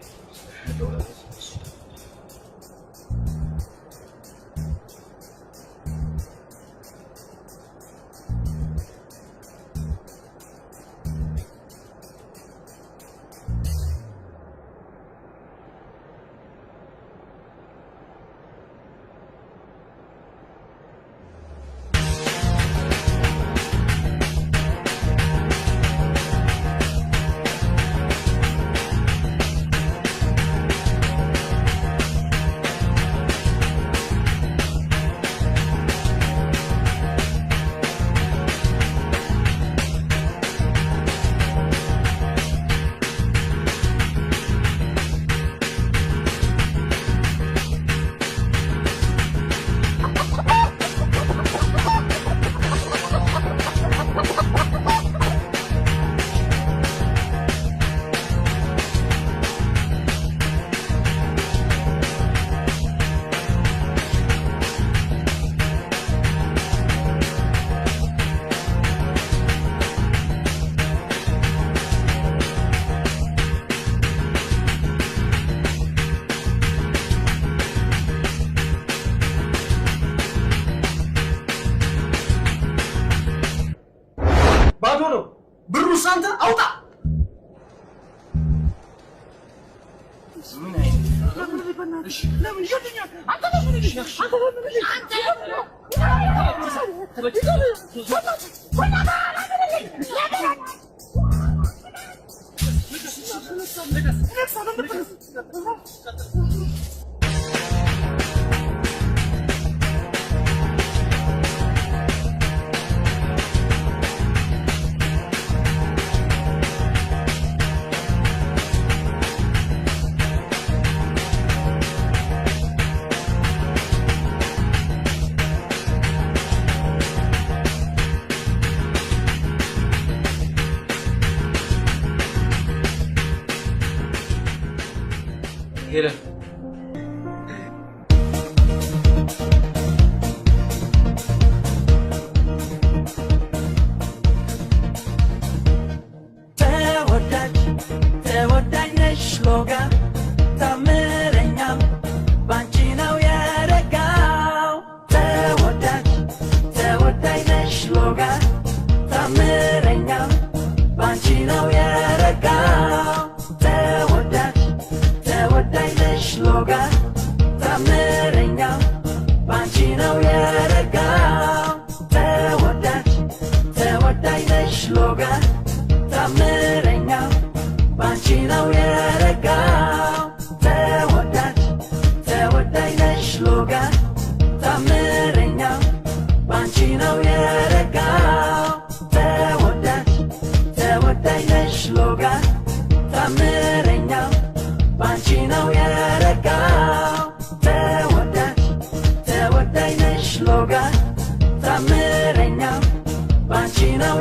Speaker 10: ባዶ ነው ብሩ። አንተ አውጣ።
Speaker 1: ሄለን
Speaker 9: ተወዳጅ ተወዳጅ ነሽ ሎጋ፣ ታምረኛም ባንቺ ነው የረጋው። ተወዳጅ ተወዳጅ ነሽ ሎጋ፣ ታምረኛም ባንቺ ነው የረጋው። ተወዳጅ ተወዳጅ ነሽ ሎጋ፣ ታምረኛም ባንቺ ነው የረጋው። ተወዳጅ ተወዳጅ ነሽ ሎጋ፣ ታምረኛው ባንቺ ነው የረጋው። ተወዳጅ ተወዳጅ ነሽ ሎጋ፣ ታምረኛው ባንቺ ነው የረጋው። ተወዳጅ ተወዳጅ ነሽ ሎጋ፣ ታምረኛው ባንቺ ነው የረጋው። ተወዳጅ ተወዳጅ ነሽ ሎጋ፣ ታምረኛው ባንቺ ነው።